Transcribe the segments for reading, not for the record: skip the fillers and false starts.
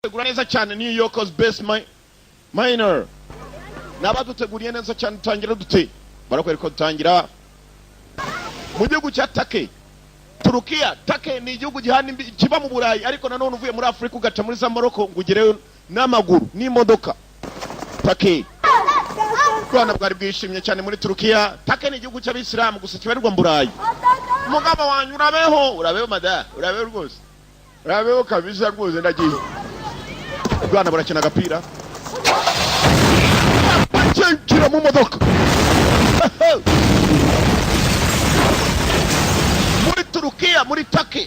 Tegura neza cyane New York's best minor n'abaduteguriye neza cyane. Dutangira dute? Barakwereka ko dutangira mu gihugu cya Turkey, Turukiya. Turkey ni igihugu gihana kiba mu Burayi, ariko nanone uvuye muri Afurika ugaca muri za Morocco ngo ugereyo n'amaguru n'imodoka. Turkey, Rwanda bwari bwishimye cyane muri Turukiya. Turkey ni igihugu cy'Abisilamu gusa kibarirwa mu Burayi. Umugabo wanyu, urabeho, urabeho mada, urabeho rwose, urabeho kabisa rwose. Ndagiye. Bwana burakina agapira, bakinjira mu modoka muri Turukiya, muri Turkey.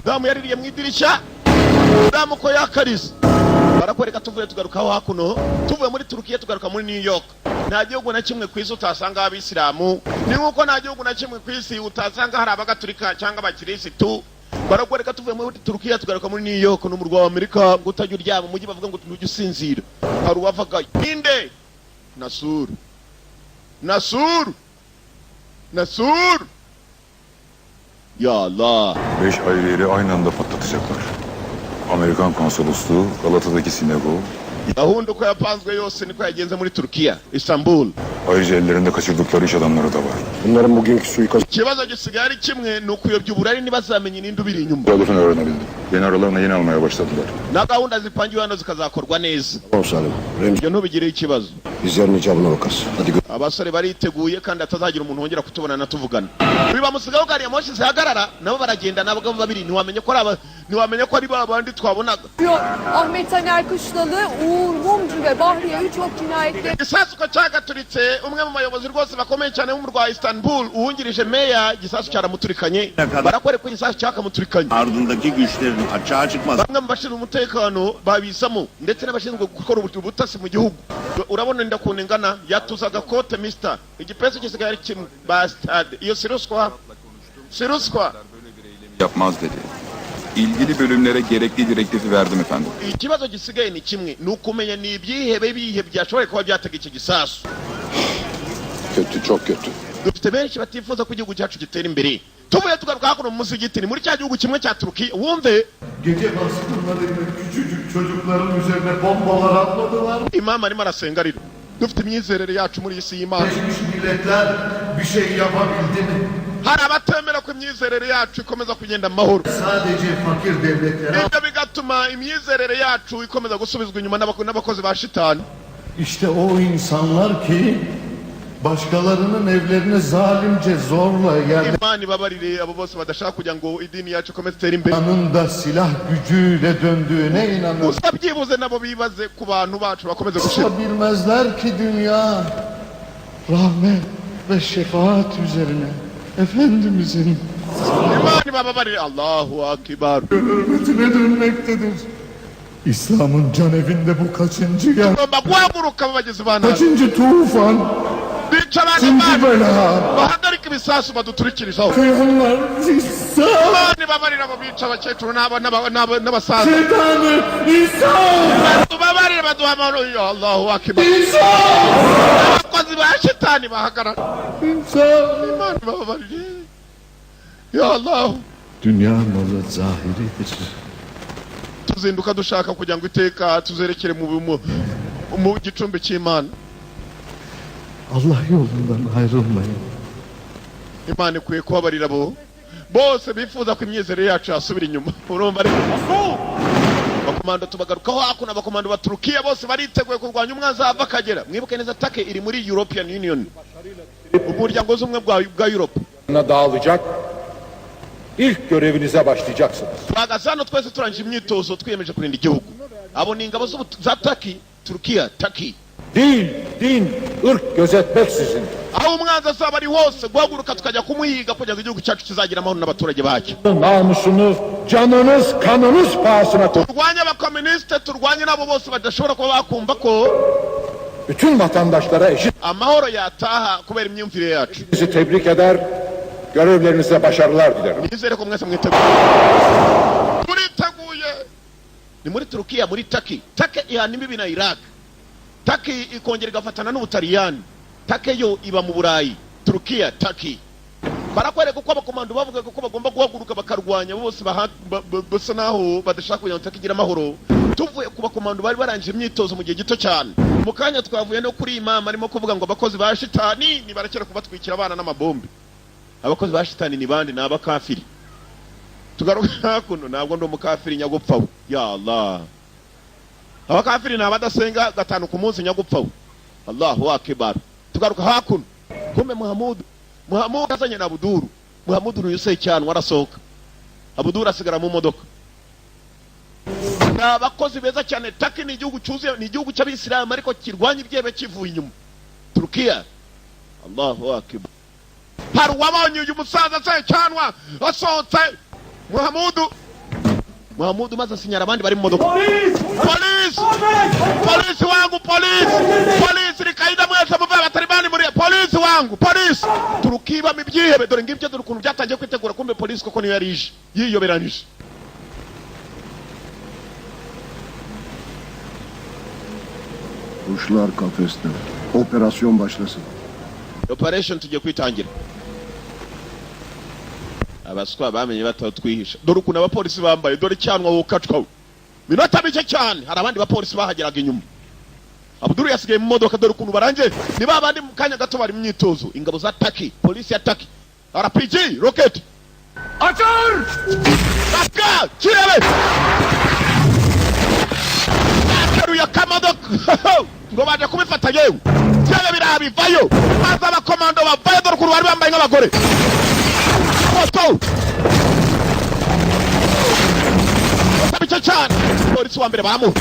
Damu yaririye mu idirishya, damu ko yakarize. Barakwereka tuvuye, tugarukaho hakuno, tuvuye muri Turukiya tugaruka muri New York. Nta gihugu na kimwe ku isi utasanga Abisilamu, ni nk'uko nta gihugu na kimwe ku isi utasanga hari Abagatulika cyangwa Abakirisitu. Barakwereka tuvuye muri Turukiya tugaruka muri New York, ni umurwa wa Amerika. Ngo utajya uryama, umujyi bavuga ngo ntujya usinzira. Hari uwavagayo, ninde? Nasuru, Nasuru, Nasuru, ya Allah. Beş ayrı yeri aynı anda patlatacaklar. Amerikan konsolosluğu, Galata'daki sinagogu, Gahunda uko yapanzwe yose niko yagenze muri Turukiya, Istanbul. Ayrıca ellerinde kaçırdıkları iş adamları da var. Bunların bugünkü suikast Ikibazo gisigaye ari kimwe, ni ukuyobya uburari, ntibazamenye ninde ubiri inyuma. Tesadüfen öğrenebildim. Beni aralarına yeni almaya başladılar. Na gahunda zipangiwe hano zikazakorwa neza. Tamam Salim. Remzi, Ibyo ntubigireho ikibazo. Biz yarın icabına bakarız. Hadi Abasore bariteguye kandi hatazagira umuntu wongera kutubona na tuvugana. Bibamusigaho gari ya moshi zihagarara, nabo baragenda n'abagabo babiri. Ntiwamenya ko ari ba bandi twabonaga. Ahmet Taner Kışlalı, Uğur Mumcu ve Bahriye Üçok cinayetleri Igisasu ko cyagaturitse, umwe mu bayobozi rwose bakomeye cyane b'umurwa wa Istanbul, uwungirije meya, igisasu cyaramuturikanye. Barakwereka ko igisasu cyakamuturikanye. Ardındaki güçlerin açığa çıkması Bamwe mu bashinzwe umutekano babizamo, ndetse n'abashinzwe gukora ubutasi mu gihugu. Urabona inda ukuntu ingana, yatuza agakote mister, igipesu gisigaye ari kimwe. Bastard, iyo si ruswa, si ruswa. Yapmaz dedi. İlgili bölümlere gerekli direktifi verdim efendim. Ikibazo gisigaye ni kimwe, ni ukumenya ni ibyihebe bihe byashoboye kuba byatega iki gisasu. Kötü, çok kötü. Dufite benshi batifuza ko igihugu cyacu gitera imbere. Tuvuye tugaruka hakuno mu musigiti, ni muri cya gihugu kimwe cya Turukiya, wumve. Gece baskınlarıyla küçücük çocukların üzerine bombalar atmadılar. Imam arimo arasenga arira. Dufite imyizerere yacu muri iyi si y'Imana. Birleşmiş Milletler bir şey yapabildi mi? Hari abatemera ko imyizerere yacu ikomeza kugenda mu mahoro. Sadece fakir devletlere. Ibyo bigatuma imyizerere yacu ikomeza gusubizwa inyuma n'abakozi ba shitani. İşte o insanlar ki başkalarının evlerine zalimce zorla Imana ibabarire abo bose badashaka kugira ngo idini yacu ikomeze itere imbere. yerleşmenin silah gücüyle döndüğüne inanır. Gusa byibuze nabo bibaze ku bantu bacu bakomeze gushira. Asla bilmezler ki dünya rahmet ve şefaat üzerine Efendimizin Imana ibabarire, Allahu akbar. hürmetine dönmektedir. İslam'ın can evinde bu kaçıncı gel? Tugomba guhaguruka abo bagizi ba nabi Kaçıncı tufan? bica abantu Kaçıncı bacu bela? bahagarika ibisasu baduturikirizaho. Kıyanlar İsa! Imana ibabarire abo bica abakecuru n'abasaza. Şeytanı İsa! Tubabarire, baduha amahoro ya Allahu akbar. İsa! Abakozi ba shitani bahagarara. İsa! Imana ibabarire ya Allah. Dünya malı zahiridir. Tuzinduka dushaka kugira ngo iteka tuzerekere mu gicumbi cy'Imana. Allah yolundan ayrılmayın. Imana ikwiye kubabarira abo bose bifuza ko imyizerere yacu yasubira inyuma. Urumva ariko abakomando tubagarukaho hakuno, abakomando ba Turukiya bose bariteguye kurwanya umwanzi ava akagera. Mwibuke neza, Turkey iri muri European Union, umuryango z'ubumwe bwa Europe. Dağılacak. İlk görevinize başlayacaksınız. Tuhagaze hano twese turangije imyitozo, twiyemeje kurinda igihugu. Abo ni ingabo za Turkey, Turukiya, Turkey. Dil, din, ırk gözetmeksizin Aho umwanzi azaba ari hose, guhaguruka tukajya kumuhiga kugira ngo igihugu cyacu kizagira amahoro n'abaturage bacyo. Namusunu canınız, kanınız pahasına Turwanye abakominisite, turwanye n'abo bose badashobora kuba bakumva ko bütün vatandaşlara eşit amahoro yataha kubera imyumvire yacu. Sizi tebrik eder, görevlerinize başarılar dilerim. Nizere ko mwese mwiteguye. Turiteguye. Ni muri Turukiya, muri Turkey. Turkey ihana imbibi na Iraq, Turkey ikongera igafatana n'Ubutaliyani. Turkey yo iba mu Burayi. Turukiya, Turkey. Barakwereka uko abakomando bavugaga ko bagomba guhaguruka bakarwanya bose basa naho badashaka kugira ngo igira amahoro. Tuvuye ku bakomando bari barangije imyitozo mu gihe gito cyane. Mu kanya twavuye no kuri imama arimo kuvuga ngo abakozi ba shitani nibarekera kubatwikira abana n'amabombe. Abakozi ba shitani ni bande? Ni abakafiri. Tugaruka hakuno. Ntabwo ndi umukafiri nyagupfa we. Ya Allah, abakafiri ni abadasenga gatanu ku munsi, nyagupfa we. Allahu akbar. Tugaruka hakuno, kumbe Muhamudu, Muhamudu azanye na Abuduru. Muhamudu ni cyanwa, arasohoka, Abuduru asigara mu modoka. Ni abakozi beza cyane. Taki ni igihugu cyuzuye, ni igihugu cy'abisilamu ariko kirwanya ibyebe kivuye inyuma. Turukiya. Allahu akbar. Hari uwabonye uyu musaza Secyanwa asohotse, Muhamudu, Muhamudu maze asinyara abandi bari mu modoka. Polisi, polisi wangu, polisi, polisi rikaida, mwese muve, abatalibani muri polisi wangu, polisi. Turukibamo ibyihebe, dore ngibyo, dore ukuntu byatangiye kwitegura. Kumbe polisi koko niyo yari ije yiyoberanije. Kuşlar kafeste. Operasyon başlasın. Operation tugiye kwitangira. Abaswa bamenye batatwihisha. Dore ukuntu abapolisi bambaye, dore cyanwa wokacwa. Minota mike cyane hari abandi bapolisi bahageraga inyuma. Abduru yasigaye mu modoka. Dore ukuntu barangiye, ni ba bandi mu kanya gato bari mu myitozo. Ingabo za Taki, polisi ya Taki, RPG rocket Açar! Aka kirebe bateruye akamodoka ngo baje kubifata. Yewe, kirebe birabivayo maze abakomando bavayo. Dore ukuntu bari bambaye nk'abagore. Moto bike cyane, polisi wa mbere baramuha.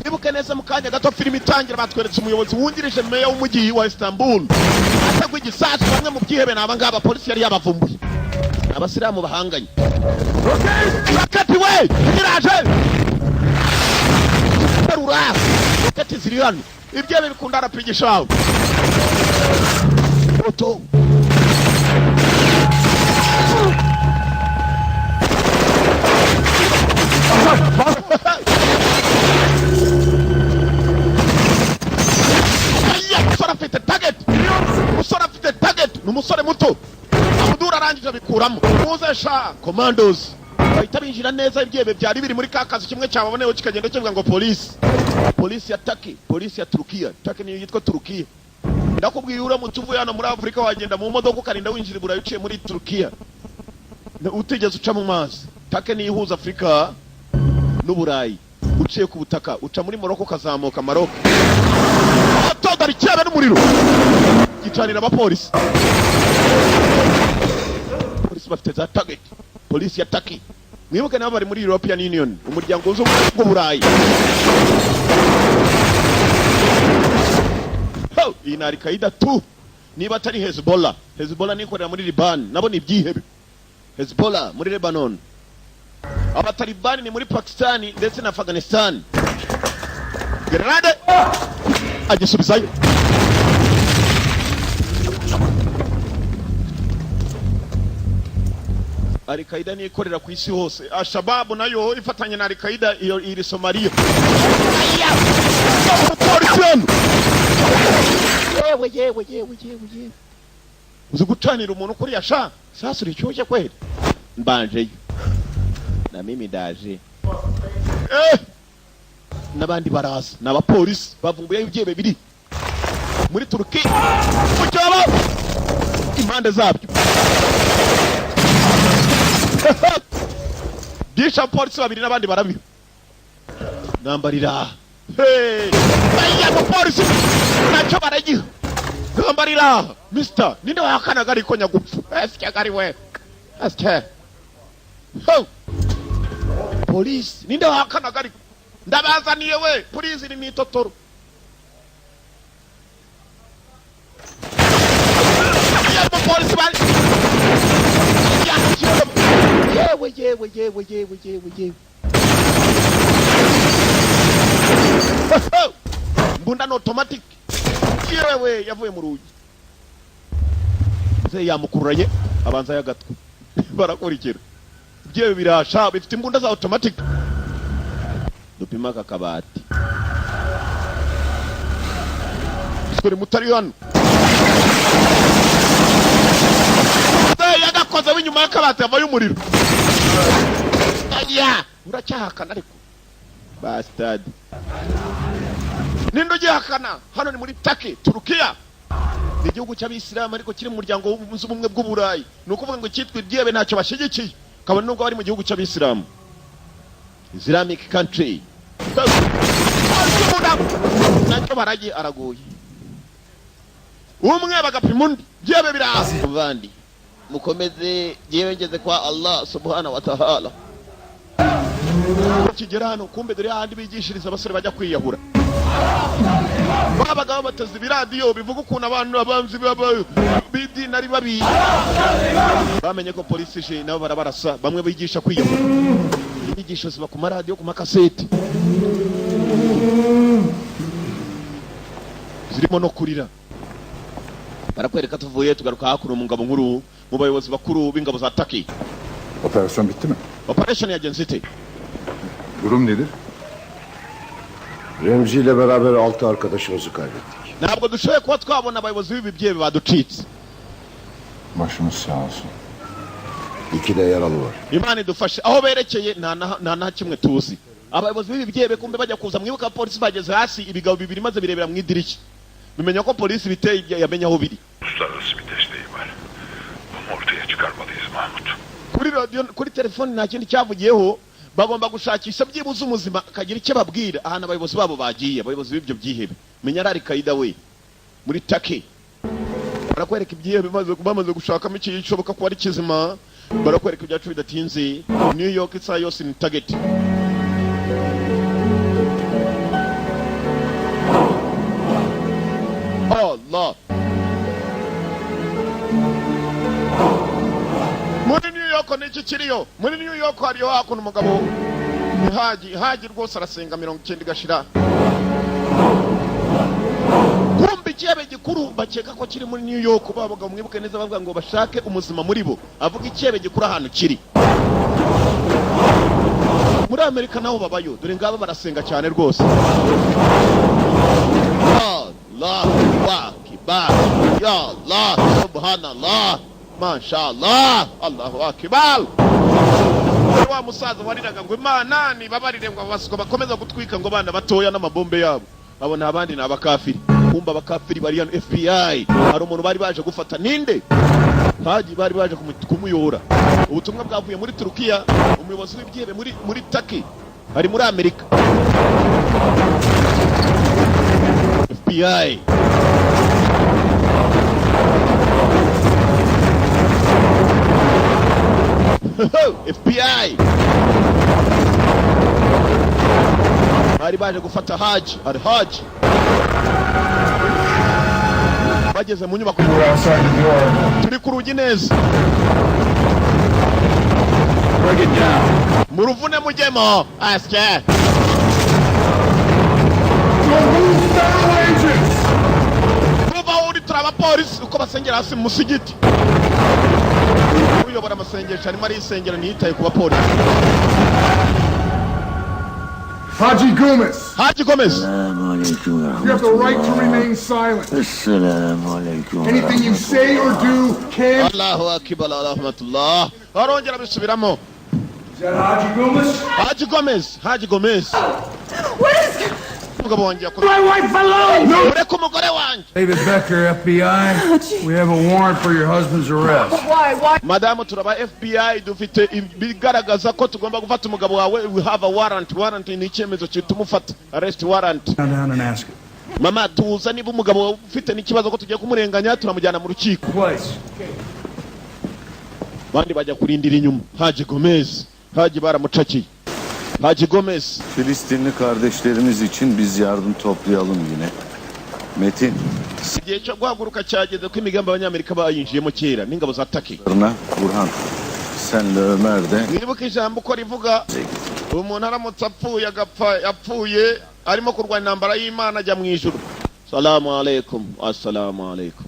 Ibuke neza, mu kanya gato filime itangira batweretse umuyobozi wungirije meya w'umujyi wa Istanbul atagwa igisasu. Bamwe mu byihebe ni abangaba, polisi yari yabavumbuye, abasilamu bahanganye. Raketi we iraje, terura roketi ziri hano. Ibyebe bikunda RPG shawe moto. Aya, umusore afite target, umusore afite target, ni umusore muto. Abudura arangije abikuramo. Muze sha commandos bahita binjira neza. Ibyebe byari biri muri ka kazu, kimwe cyababoneyeho kikagenda kivuga ngo polisi, polisi ya Taki, polisi ya Turukiya. Taki niyo yitwa Turukiya. Ndakubwiye, uramutse uvuye hano muri Afurika wagenda mu modoka ukarinda winjira i Burayi uciye muri Turukiya utigeze uca mu mazi. Taki niyo ihuza Afurika n'Uburayi uciye ku butaka, uca muri Moroko ukazamuka Maroko. Atodara icyaba n'umuriro gicanira abapolisi. Polisi bafite za target. Polisi ya Taki, mwibuke nabo bari muri European Union, umuryango wunze ubumwe bw'Uburayi. Ho! Iyi ni Al-Qaida tu niba atari Hezbollah. Hezbollah nikorera muri Liban, nabo ni ibyihebe. Hezbollah muri Lebanon, abatalibani ni muri Pakistan ndetse na Afghanistan. Grenade agisubizayo. Al-Qaida niyo ikorera ku isi hose. Ashababu nayo ifatanya na Al-Qaida, iyo iri Somalia. Aya! Umupolisi hano, yewe yewe yewe yewe yewe, uzi gucanira umuntu kuriya sha? Sasa uricyushye kweli. Mbanjeyo na mimi ndaje. N'abandi baraza, ni abapolisi bavumbuye ibyebe biri muri Turukiya mu cyobo impande zabyo byinshi. Abapolisi babiri n'abandi barabiha nambarira. Hey! Aya, mupolisi nacyo baragiha nambarira. Mister ninde wahakanaga ariko nyagupfa esike ari we esike. Ho! Polisi ninde wahakanaga ariko ndabazaniye we. Polisi ni mitotoro. Iyo mupolisi bari yewe yewe yewe yewe yewe yewe. Mbunda ni automatic. Yewe, yavuye mu rugi. Mzee yamukururanye abanza y'agatwe barakurikira. Ibyewe birasha bifite imbunda za automatic. Dupima aka kabati. Dore mutari hano yagakoze w'inyuma y'akabati havayo umuriro. Aya, uracyahakana ariko bastard, ninde ugihakana? Hano ni muri Taki, Turukiya, ni igihugu cy'Abisilamu ariko kiri mu muryango wunze ubumwe bw'Uburayi. Ni ukuvuga ngo cyitwa ibyebe ntacyo bashyigikiye, kabone nubwo bari mu gihugu cy'Abisilamu, Islamic country. Nacyo baragiye, araguye umwe bagapima undi, byebe biraza. Bandi mukomeze, jyewe ngeze kwa Allah subhanahu wa ta'ala. Kigera hano, kumbe dore hahandi bigishiriza abasore bajya kwiyahura. Babaga babateze ibiradiyo bivuga ukuntu abantu abanzi b'idini ari babi. Bamenye ko polisi ije, nabo barabarasa. Bamwe bigisha kwiyahura, inyigisho ziba ku maradiyo, ku makaseti, zirimo no kurira. Barakwereka tuvuye, tugaruka hakuno mu ngabo nkuru, mu bayobozi bakuru b'ingabo za Taki. Operasyon bitti mi? Operation yagenze ite? Durum nedir? Remzi ile beraber altı arkadaşımızı kaybettik. Ntabwo dushoboye kuba twabona abayobozi b'ibi byebe, baducitse. Başımız sağ olsun. İki de yaralı var. Imana idufashe. Aho berekeye nta na kimwe tuzi. Abayobozi b'ibi byebe kumbe bajya kuza, mwibuka polisi bageze hasi, ibigabo bibiri maze birebera mu idirishya, bimenya ko polisi biteye, yamenya aho biri. Uluslararası bir desteği var. Bunu ortaya çıkarmalıyız Mahmut. Kuri radiyo, kuri telefoni nta kindi cyavugiyeho. Bagomba gushakisha byibuze umuzima akagira icyo ababwira ahantu abayobozi babo bagiye, abayobozi b'ibyo byihebe. Menya ari Al-Qaida we muri Taki. Barakwereka ibyihebe bamaze gushakamo ikishoboka kuba ari kizima. Barakwereka ibyacu bidatinze. New York isaha yose ni target. Allah, muri New York ni iki kiriyo? Muri New York hariyo hakuno umugabo ni Haji. Haji rwose arasenga 90 igashira. Kumva ikihebe gikuru bakeka ko kiri muri New York. Babaga, mwibuke neza, bavuga ngo bashake umuzima muri bo avuga ikihebe gikuru ahantu kiri. Muri Amerika naho babayo. Dore ngaba barasenga cyane rwose. Allahu akbar, ya Allah, subhanallah, mashallah, Allahu akbar. Wa musaza wariraga ngo Imana nibabarire, ngo abaswa bakomeza gutwika ngo bana batoya n'amabombe yabo, abo nta bandi ni abakafiri. Kumva abakafiri bari hano, FBI, hari umuntu bari baje gufata. Ninde? Haji bari baje kumuyobora. Ubutumwa bwavuye muri Turukiya, umuyobozi w'ibyihebe muri Taki ari muri Amerika. FBI, FBI bari baje gufata Haji ari Haji. Bageze mu nyubako, We're outside the door. turi ku rugi neza. Break it down. Muruvune mujyemo asye. Don't move, federal agents! Tuva aho uri, turi abapolisi. Uko basengera hasi mu musigiti, uyobora amasengesho arimo arisengera, ntiyitaye ku bapolisi. Haji Gomez, Haji Gomez. you have the right to remain silent. Anything you say or do can Allahu akbar, rahmatullah. Arongera abisubiramo. Is that Haji Gomez? Haji Gomez, Haji Gomez. What is Umugabo wanjye yakoze My wife alone! No! ureke umugore wanjye. David Becker, FBI. We have a warrant for your husband's arrest. Why? Why? Madamu, turaba FBI, dufite ibigaragaza ko tugomba gufata umugabo wawe. We have a warrant. Warrant ni icyemezo gituma ufata, arrest warrant. Down, down and ask it. Mama, tuza. Niba umugabo wawe ufite n'ikibazo ko tugiye kumurenganya, turamujyana mu rukiko. Place. Abandi bajya kurindira inyuma. Haji Gomez, Haji baramucakiye, Haji Gomez. Filistinli kardeşlerimiz için biz yardım toplayalım yine. Metin, Igihe cyo guhaguruka cyageze, ko imigambi Abanyamerika bayinjiyemo kera n'ingabo za Taki. Sırna, Burhan, senle Ömer de Mwibuke ijambo uko rivuga: umuntu aramutse apfuye, agapfa yapfuye arimo kurwana intambara y'Imana, ajya mu ijuru. Salamu alaikum, assalamu alaikum.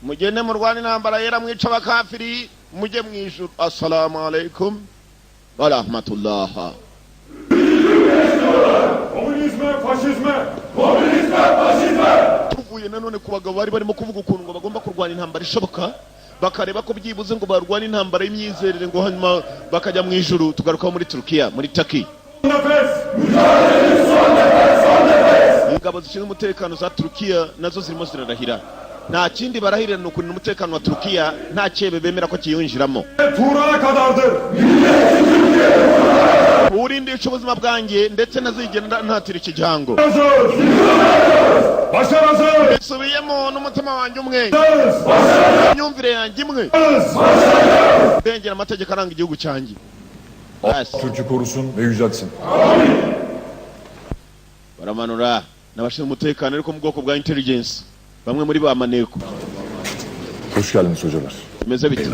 Mugende murwane intambara yera, mwica abakafiri, mujye mu ijuru. Assalamu alaikum wa rahmatullah. Faşizme! Komünizme, faşizme! Tuvuye nanone ku bagabo bari barimo kuvuga ukuntu ngo bagomba kurwana intambara ishoboka, bakareba ko byibuze ngo barwana intambara y'imyizerere, ngo hanyuma bakajya mu ijuru. Tugarukaho muri Turukiya, muri Taki. Nefes! Mücadelenin son nefes, son nefes! Ingabo zishinzwe umutekano za Turukiya nazo zirimo zirarahira. Nta kindi barahirira, ni ukurinda umutekano wa Turukiya, nta cyebe bemera ko kiyinjiramo. Turan'a kadardır! Urindisha ubuzima bwanjye, ndetse ntazigera ntatira iki gihango. Başaracağız! Başaracağız! Bisubiyemo n'umutima wanjye umwe, imyumvire yanjye imwe, ndengera amategeko aranga igihugu cyanjye. Basi. Türk'ü korusun ve yüceltsin. Baramanura n'abashinzwe umutekano, ariko mu bwoko bwa intelligence, bamwe muri ba maneko. Hoş geldiniz hocalar. Bimeze bite?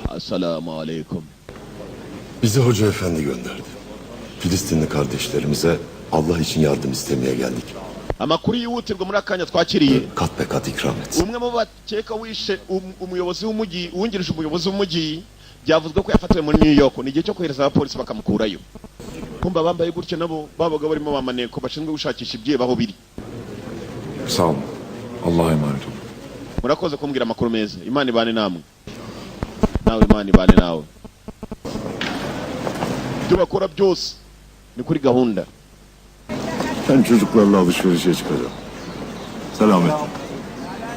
Assalamu alaikum. Bizi Hoca Efendi gönderdi. Filistinli kardeşlerimize Allah için yardım istemeye geldik. Amakuru yihutirwa muri aka kanya twakiriye, Kat be kat ikram etsin. umwe mu bakeka wishe umuyobozi w'umujyi, wungirije umuyobozi w'umujyi, byavuzwe ko yafatiwe muri New York. Ni igihe cyo kohereza abapolisi bakamukurayo. Kumva bambaye gutyo, nabo babaga barimo ba maneko bashinzwe gushakisha ibyihebe aho biri. Sağ olun. Allah'a emanet olun. Murakoze kumbwira amakuru meza. Imana ibane namwe. Nawe Imana ibane nawe. Ibyo bakora byose ni kuri gahunda. Ben çocuklarla alışverişe çıkacağım. Selametle.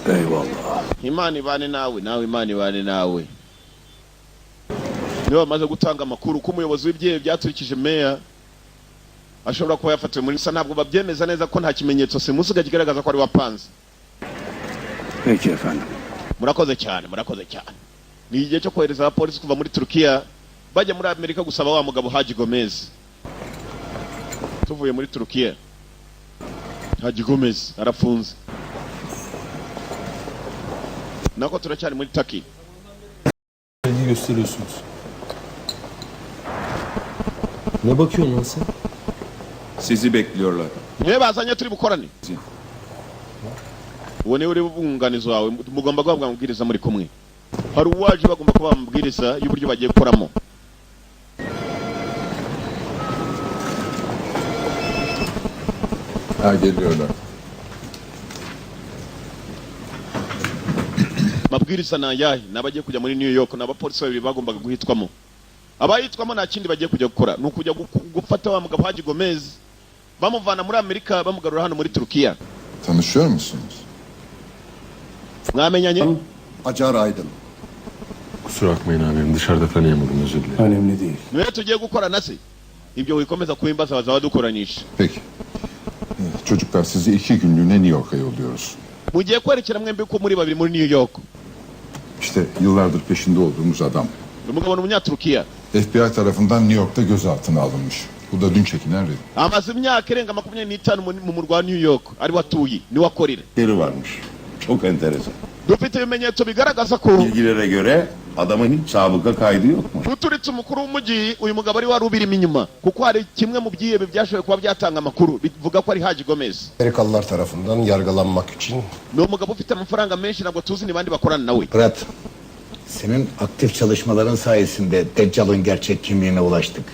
Eyvallah. Imana ibane nawe. Nawe Imana ibane nawe. Niba bamaze gutanga amakuru ko umuyobozi w'ibyihebe byaturikije meya ashobora kuba yafatiwe muri sa, ntabwo babyemeza neza ko nta kimenyetso simusiga kigaragaza ko ari wapanze. Peki efendim. Murakoze cyane, murakoze cyane. Ni igihe cyo kohereza abapolisi kuva muri Turukiya bajya muri Amerika gusaba wa mugabo Haji Gomez. Tuvuye muri Turukiya, Haji Gomez arafunze. Nako turacyari muri Taki. İlgi gösteriyorsunuz. Ne bakıyorsun lan sen? Sizi bekliyorlar. Niwe bazanye, turi bukorane. Uwo niwe uri bwunganizi wawe, mugomba guhabwa amabwiriza muri kumwe. Hari uwaje, bagomba kubaha amabwiriza y'uburyo bagiye gukoramo. Ha, geliyorlar. Amabwiriza ni ayahe? Ni abagiye kujya muri New York, ni abapolisi babiri bagombaga guhitwamo. Abayitwamo nta kindi bagiye kujya gukora, ni ukujya gufata wa mugabo Haji Gomez, bamuvana muri Amerika bamugarura hano muri Turukiya. Tanışıyor musunuz? Mwamenyanye? Acar Aydın. Kusura bakmayın abim, dışarıda tanıyamadım, özür dilerim. Önemli değil. Niwe tugiye gukorana se? Ibyo wikomeza kubimbaza, bazaba dukoranyije. Peki. Çocuklar, sizi 2 günlüğüne New York'a yolluyoruz. Mugiye kwerekera mwembi ko muri babiri muri New York. İşte yıllardır peşinde olduğumuz adam. Uyu mugabo ni Umunyaturukiya. FBI tarafından New York'ta gözaltına alınmış. Bu da dün çekilen resim. Amaze imyaka irenga 25 mu murwa wa New York, ariwe atuye, niwe akorera. Deri varmış. Çok enteresan. Dufite ibimenyetso bigaragaza ko Bilgilere göre adamın hiç sabıka kaydı yokmuş. uturitse umukuru w'umujyi, uyu mugabo ari wari ubirimo inyuma, kuko hari kimwe mu byihebe byashoboye kuba byatanga amakuru bivuga ko ari Haji Gomez. Amerikalılar tarafından yargılanmak için Ni umugabo ufite amafaranga menshi, ntabwo tuzi ni bandi bakorana nawe. Fırat, senin aktif çalışmaların sayesinde Deccal'ın gerçek kimliğine ulaştık.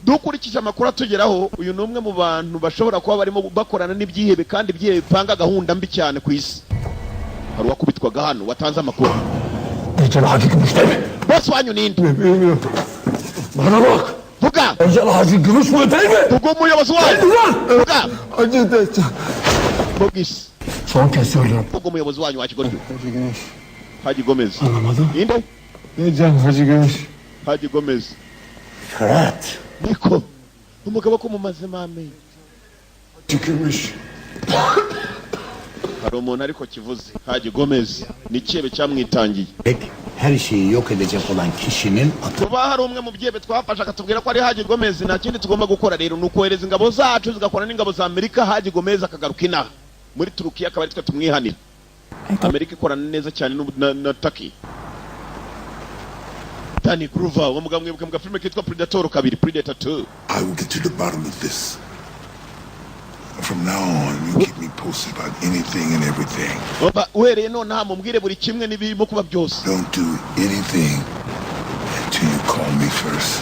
Dukurikije amakuru atugeraho, uyu ni umwe mu bantu bashobora kuba barimo bakorana n'ibyihebe, kandi ibyihebe bipanga gahunda mbi cyane ku isi. Hari uwakubitwaga hano watanze amakuru. Deccal Hacı Gümüş değil mi? Bose wanyu ninde? Bilmiyorum. Bana bak. Vuga. Deccal Hacı Gümüş mü değil mi? Vuga umuyobozi wanyu. Ulan! Vuga. Hacı Deccal. Bogisi. Son kez söylüyorum. Vuga umuyobozi wanyu wa kigoryi. Hacı Gümüş. Haji Gomez. Anlamadım. Ninde? Deccal Hacı Gümüş. Haji Gomez. Fırat. Niko, umugabo ko mumazemo amenyo. Tükürmüş. Hari umuntu ariko kivuze Haji Gomez ni icyebe cyamwitangiye. Her şeyi yok edecek olan kişinin adı. Kuba hari umwe mu byebe twafashe akatubwira ko ari Haji Gomez, nta kindi tugomba gukora rero, ni ukohereza ingabo zacu zigakora n'ingabo za Amerika, Haji Gomez akagaruka inaha muri Turukiya, akaba ari twe tumwihanira. Amerika ikorana neza cyane na Turkey. Danny Glover, uwo mugabo mwibuka mu gafilime kitwa Predator 2, Predator 2. I will get to the bottom of this. From now on, you keep me posted about anything and everything. Oba, uhereye nonaha mumbwire buri kimwe n'ibirimo kuba byose. Don't do anything until you call me first.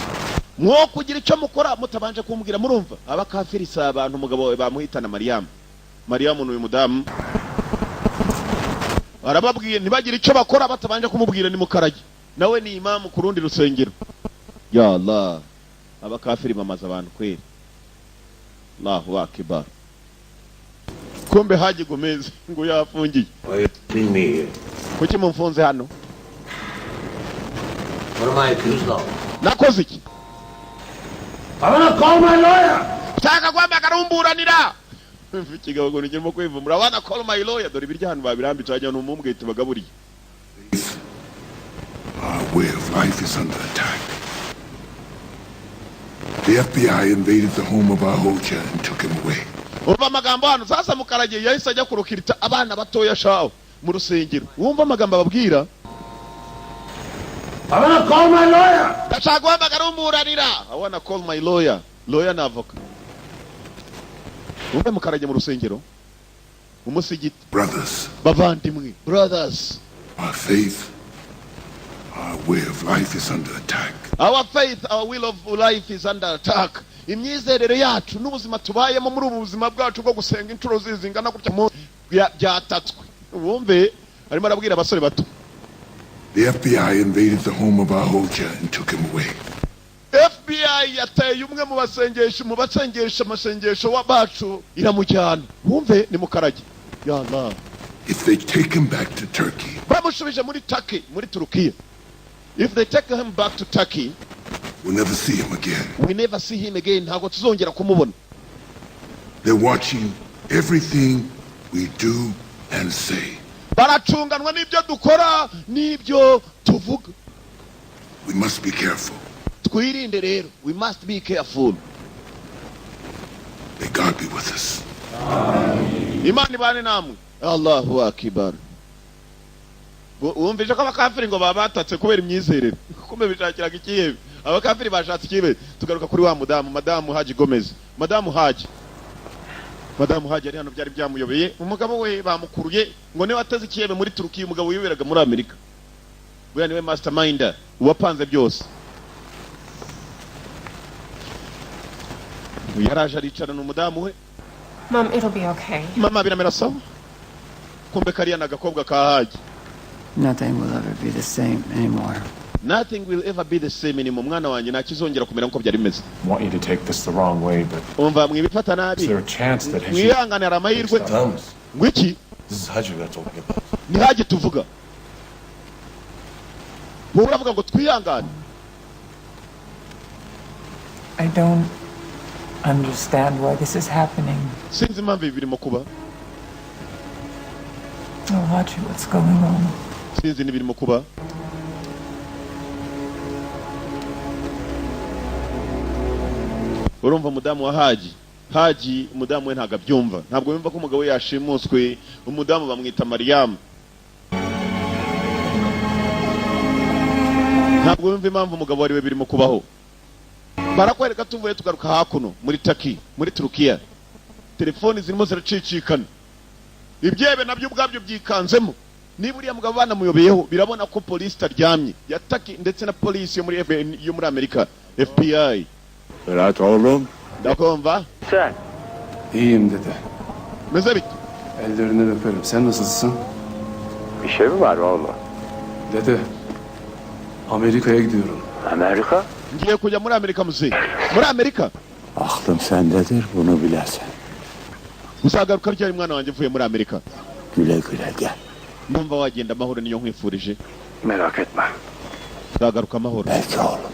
Mwo kugira icyo mukora mutabanje kumbwira. Murumva, abakafiri si abantu. Umugabo wawe bamuhitana. Mariyamu, Mariyamu ni uyu mudamu. Arababwiye ntibagire icyo bakora batabanje kumubwira. Ni mukarage, nawe ni imamu ku rundi rusengero. Ya Allah, abakafiri bamaze abantu kweri. Allahu akbar. Kumbe Haji Gomez ngo yafungiye. Kuki mumfunze hano? What am I accused of? Nakoze iki? I'm gonna call my lawyer! Nshaka guhamagara umburanira. Ikigabo ngo kirimo kwivumbura, wanna call my lawyer. Dore ibiryo hano babirambitse, wagira ni umumbwete bagaburiye. Our way of life is under attack. The FBI invaded the home of our Hoja and took him away. Umva amagambo hano sasa. Mukarage yahise ajya kurukirita abana batoya shaho mu rusengero. Wumva amagambo ababwira. I'm gonna call my lawyer! Ndashaka guhamagara umburanira. I wanna call my lawyer. Lawyer ni avoka. Wumve mukarage mu rusengero, umusigiti. Brothers, Bavandimwe, brothers, our faith, our way of life is under attack. Our faith, our will of life is under attack. Imyizerere yacu n'ubuzima tubayemo muri ubu buzima bwacu bwo gusenga inshuro zingana gutya byatatswe. Wumve arimo arabwira abasore bato. The FBI invaded the home of our Hoja and took him away. FBI yateye umwe mu basengesho, mu basengesha amasengesho bacu, iramujyana. Wumve ni mukarage. Ya Allah. If they take him back to Turkey, Bamushubije muri Turkey, muri Turukiya. If they take him back to Turkey, we'll never see him again. We never see him again. Ntabwo tuzongera kumubona. They're watching everything we do and say. Baracunganwa n'ibyo dukora n'ibyo tuvuga. We must be careful. Twirinde rero. We must be careful. May God be with us. Imana ibane namwe. Allahu akibar. Wumvise ko abakafiri ngo baba batatse kubera imyizerere. Kumbe bishakiraga ikihebe. Abakafiri bashatse ikihebe. Tugaruka kuri wa mudamu, Madamu Haji Gomez. Madamu Haji, Madamu Haji ari hano, byari byamuyobeye. Umugabo we bamukuruye ngo niwe ateze ikihebe muri Turukiya. Umugabo wiberaga muri Amerika buriya niwe masterminder, uwapanze byose. Yaraje aricarana umudamu we. Mom, it'll be okay. Mama, biramera sawa. Kumbe kariya ni agakobwa ka Haji. Nothing will ever be the same anymore. Nothing will ever be the same anymore. Mwana wanjye, ntakizongera kumera nk'uko byari bimeze. Want you to take this the wrong way, but Umva, mwibifata nabi. is there a chance that his Mwihangane, hari amahirwe ngo iki? This is Haji we are talking about. Ni Haji tuvuga. Wowe uravuga ngo twihangane. I don't understand why this is happening. Sinzi impamvu ibi birimo kuba. Oh, Haji, what's going on? Sinzi n'ibirimo kuba. Urumva umudamu wa Haji, Haji umudamu we ntabwo abyumva, ntabwo yumva ko umugabo we yashimuswe. Umudamu bamwita Mariyamu. Ntabwo yumva impamvu umugabo wari we birimo kubaho. Barakwereka tuvuye, tugaruka hakuno muri Taki, muri Turukiya. Telefoni zirimo ziracicikana. Ibyebe nabyo ubwabyo byikanzemo niba uriya mugabo banamuyobeyeho. Birabona ko polisi itaryamye ya Taki ndetse na polisi yo muri FBI, yo muri Amerika, FBI. Ferhat oğlum. Ndakumva. Sen? İyiyim dede. Meze bite? Ellerinden öperim. Sen nasılsın? Bir şey mi var oğlum? Dede. Amerika'ya gidiyorum. Amerika? Ngiye kujya muri Amerika muzehe, muri Amerika. Aklım sendedir, bunu bilesin. Uzagaruka ryari mwana wanjye uvuye muri Amerika? Güle güle gel. Numva wagenda amahoro, niyo nkwifurije. Merak etme. Uzagaruka amahoro. Peki oğlum.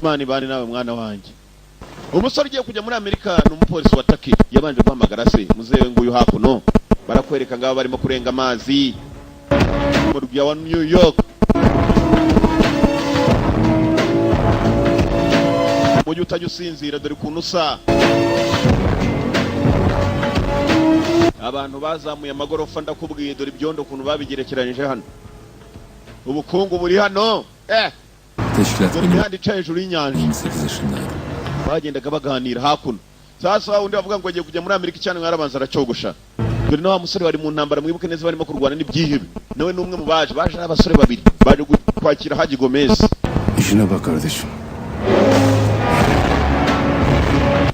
Imana ibane nawe mwana wanjye. Umusore ugiye kujya muri Amerika ni umupolisi wa Taki. Yabanje guhamagara se muzehe nguyu hakuno. Barakwereka ngabo barimo kurenga amazi mu murwa wa New York. Mujyi utajya usinzira, dore ukuntu usa. Abantu bazamuye amagorofa, ndakubwiye. Dore ibyondo ukuntu babigerekeranyije hano. Ubukungu buri hano, eh. Teşkilat Dore benim imihanda ica hejuru y'inyanja. 28 yaşındaydım. Bagendaga baganira hakuno. Sasa undi bavuga ngo agiye kujya muri Amerika cyane, mwarabanza aracyogosha. Dore na wa musore wari mu ntambara, mwibuke neza, barimo kurwana n'ibyihebe. Nawe ni umwe mu baje. Baje ari abasore babiri baje kwakira Haji Gomez. İşine bak kardeşim.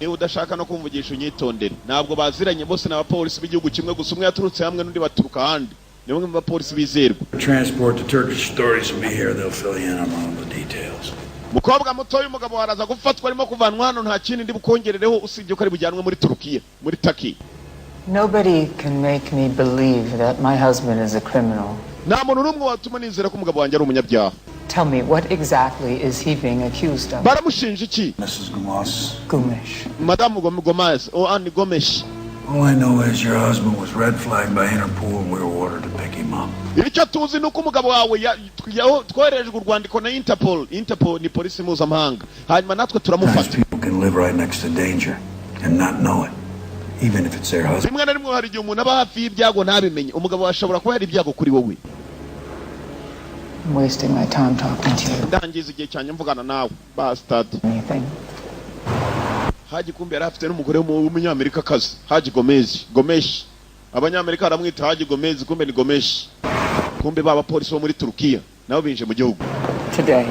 Niba udashaka no kumvugisha, unyitondere. Ntabwo baziranye bose, ni abapolisi b'igihugu kimwe gusa, umwe yaturutse hamwe n'undi baturuka ahandi. Ni bamwe mu bapolisi bizerwa. Transport, the Turkish authorities will be here. They'll fill you in on all the details. Mukobwa mutoya, umugabo waraza gufatwa, arimo kuvanwa hano. Nta kindi ndi bukongerereho usibye ko ari bujyanwe muri Turukiya, muri Turkey. Nobody can make me believe that my husband is a criminal. Nta muntu n'umwe watuma nizera ko umugabo wanjye ari umunyabyaha. Tell me, what exactly is he being accused of? Baramushinja iki? Mrs. Gumas. Gumish. Madamu Gomez o Anne Gomes. All I know is your husband was red flagged by Interpol and we were ordered to pick him up. Icyo tuzi ni uko umugabo wawe twoherejwe urwandiko na Interpol. Interpol ni polisi mpuzamahanga, hanyuma natwe turamufata. People can live right next to danger and not know it, even if it's their husband. Rimwe na rimwe hari igihe umuntu aba hafi y'ibyago ntabimenye. Umugabo wawe ashobora kuba hari ibyago kuri wowe. I'm wasting my time talking to you. Ndangiza igihe cyanjye mvugana nawe, bastard. Anything. Haji kumbe yari afite n'umugore w'umunyamerikakazi, Haji Gomez, Gomeshi. Abanyamerika baramwita Haji Gomez, kumbe ni Gomeshi. Kumbe ba bapolisi bo muri Turukiya nabo binje mu gihugu. Today.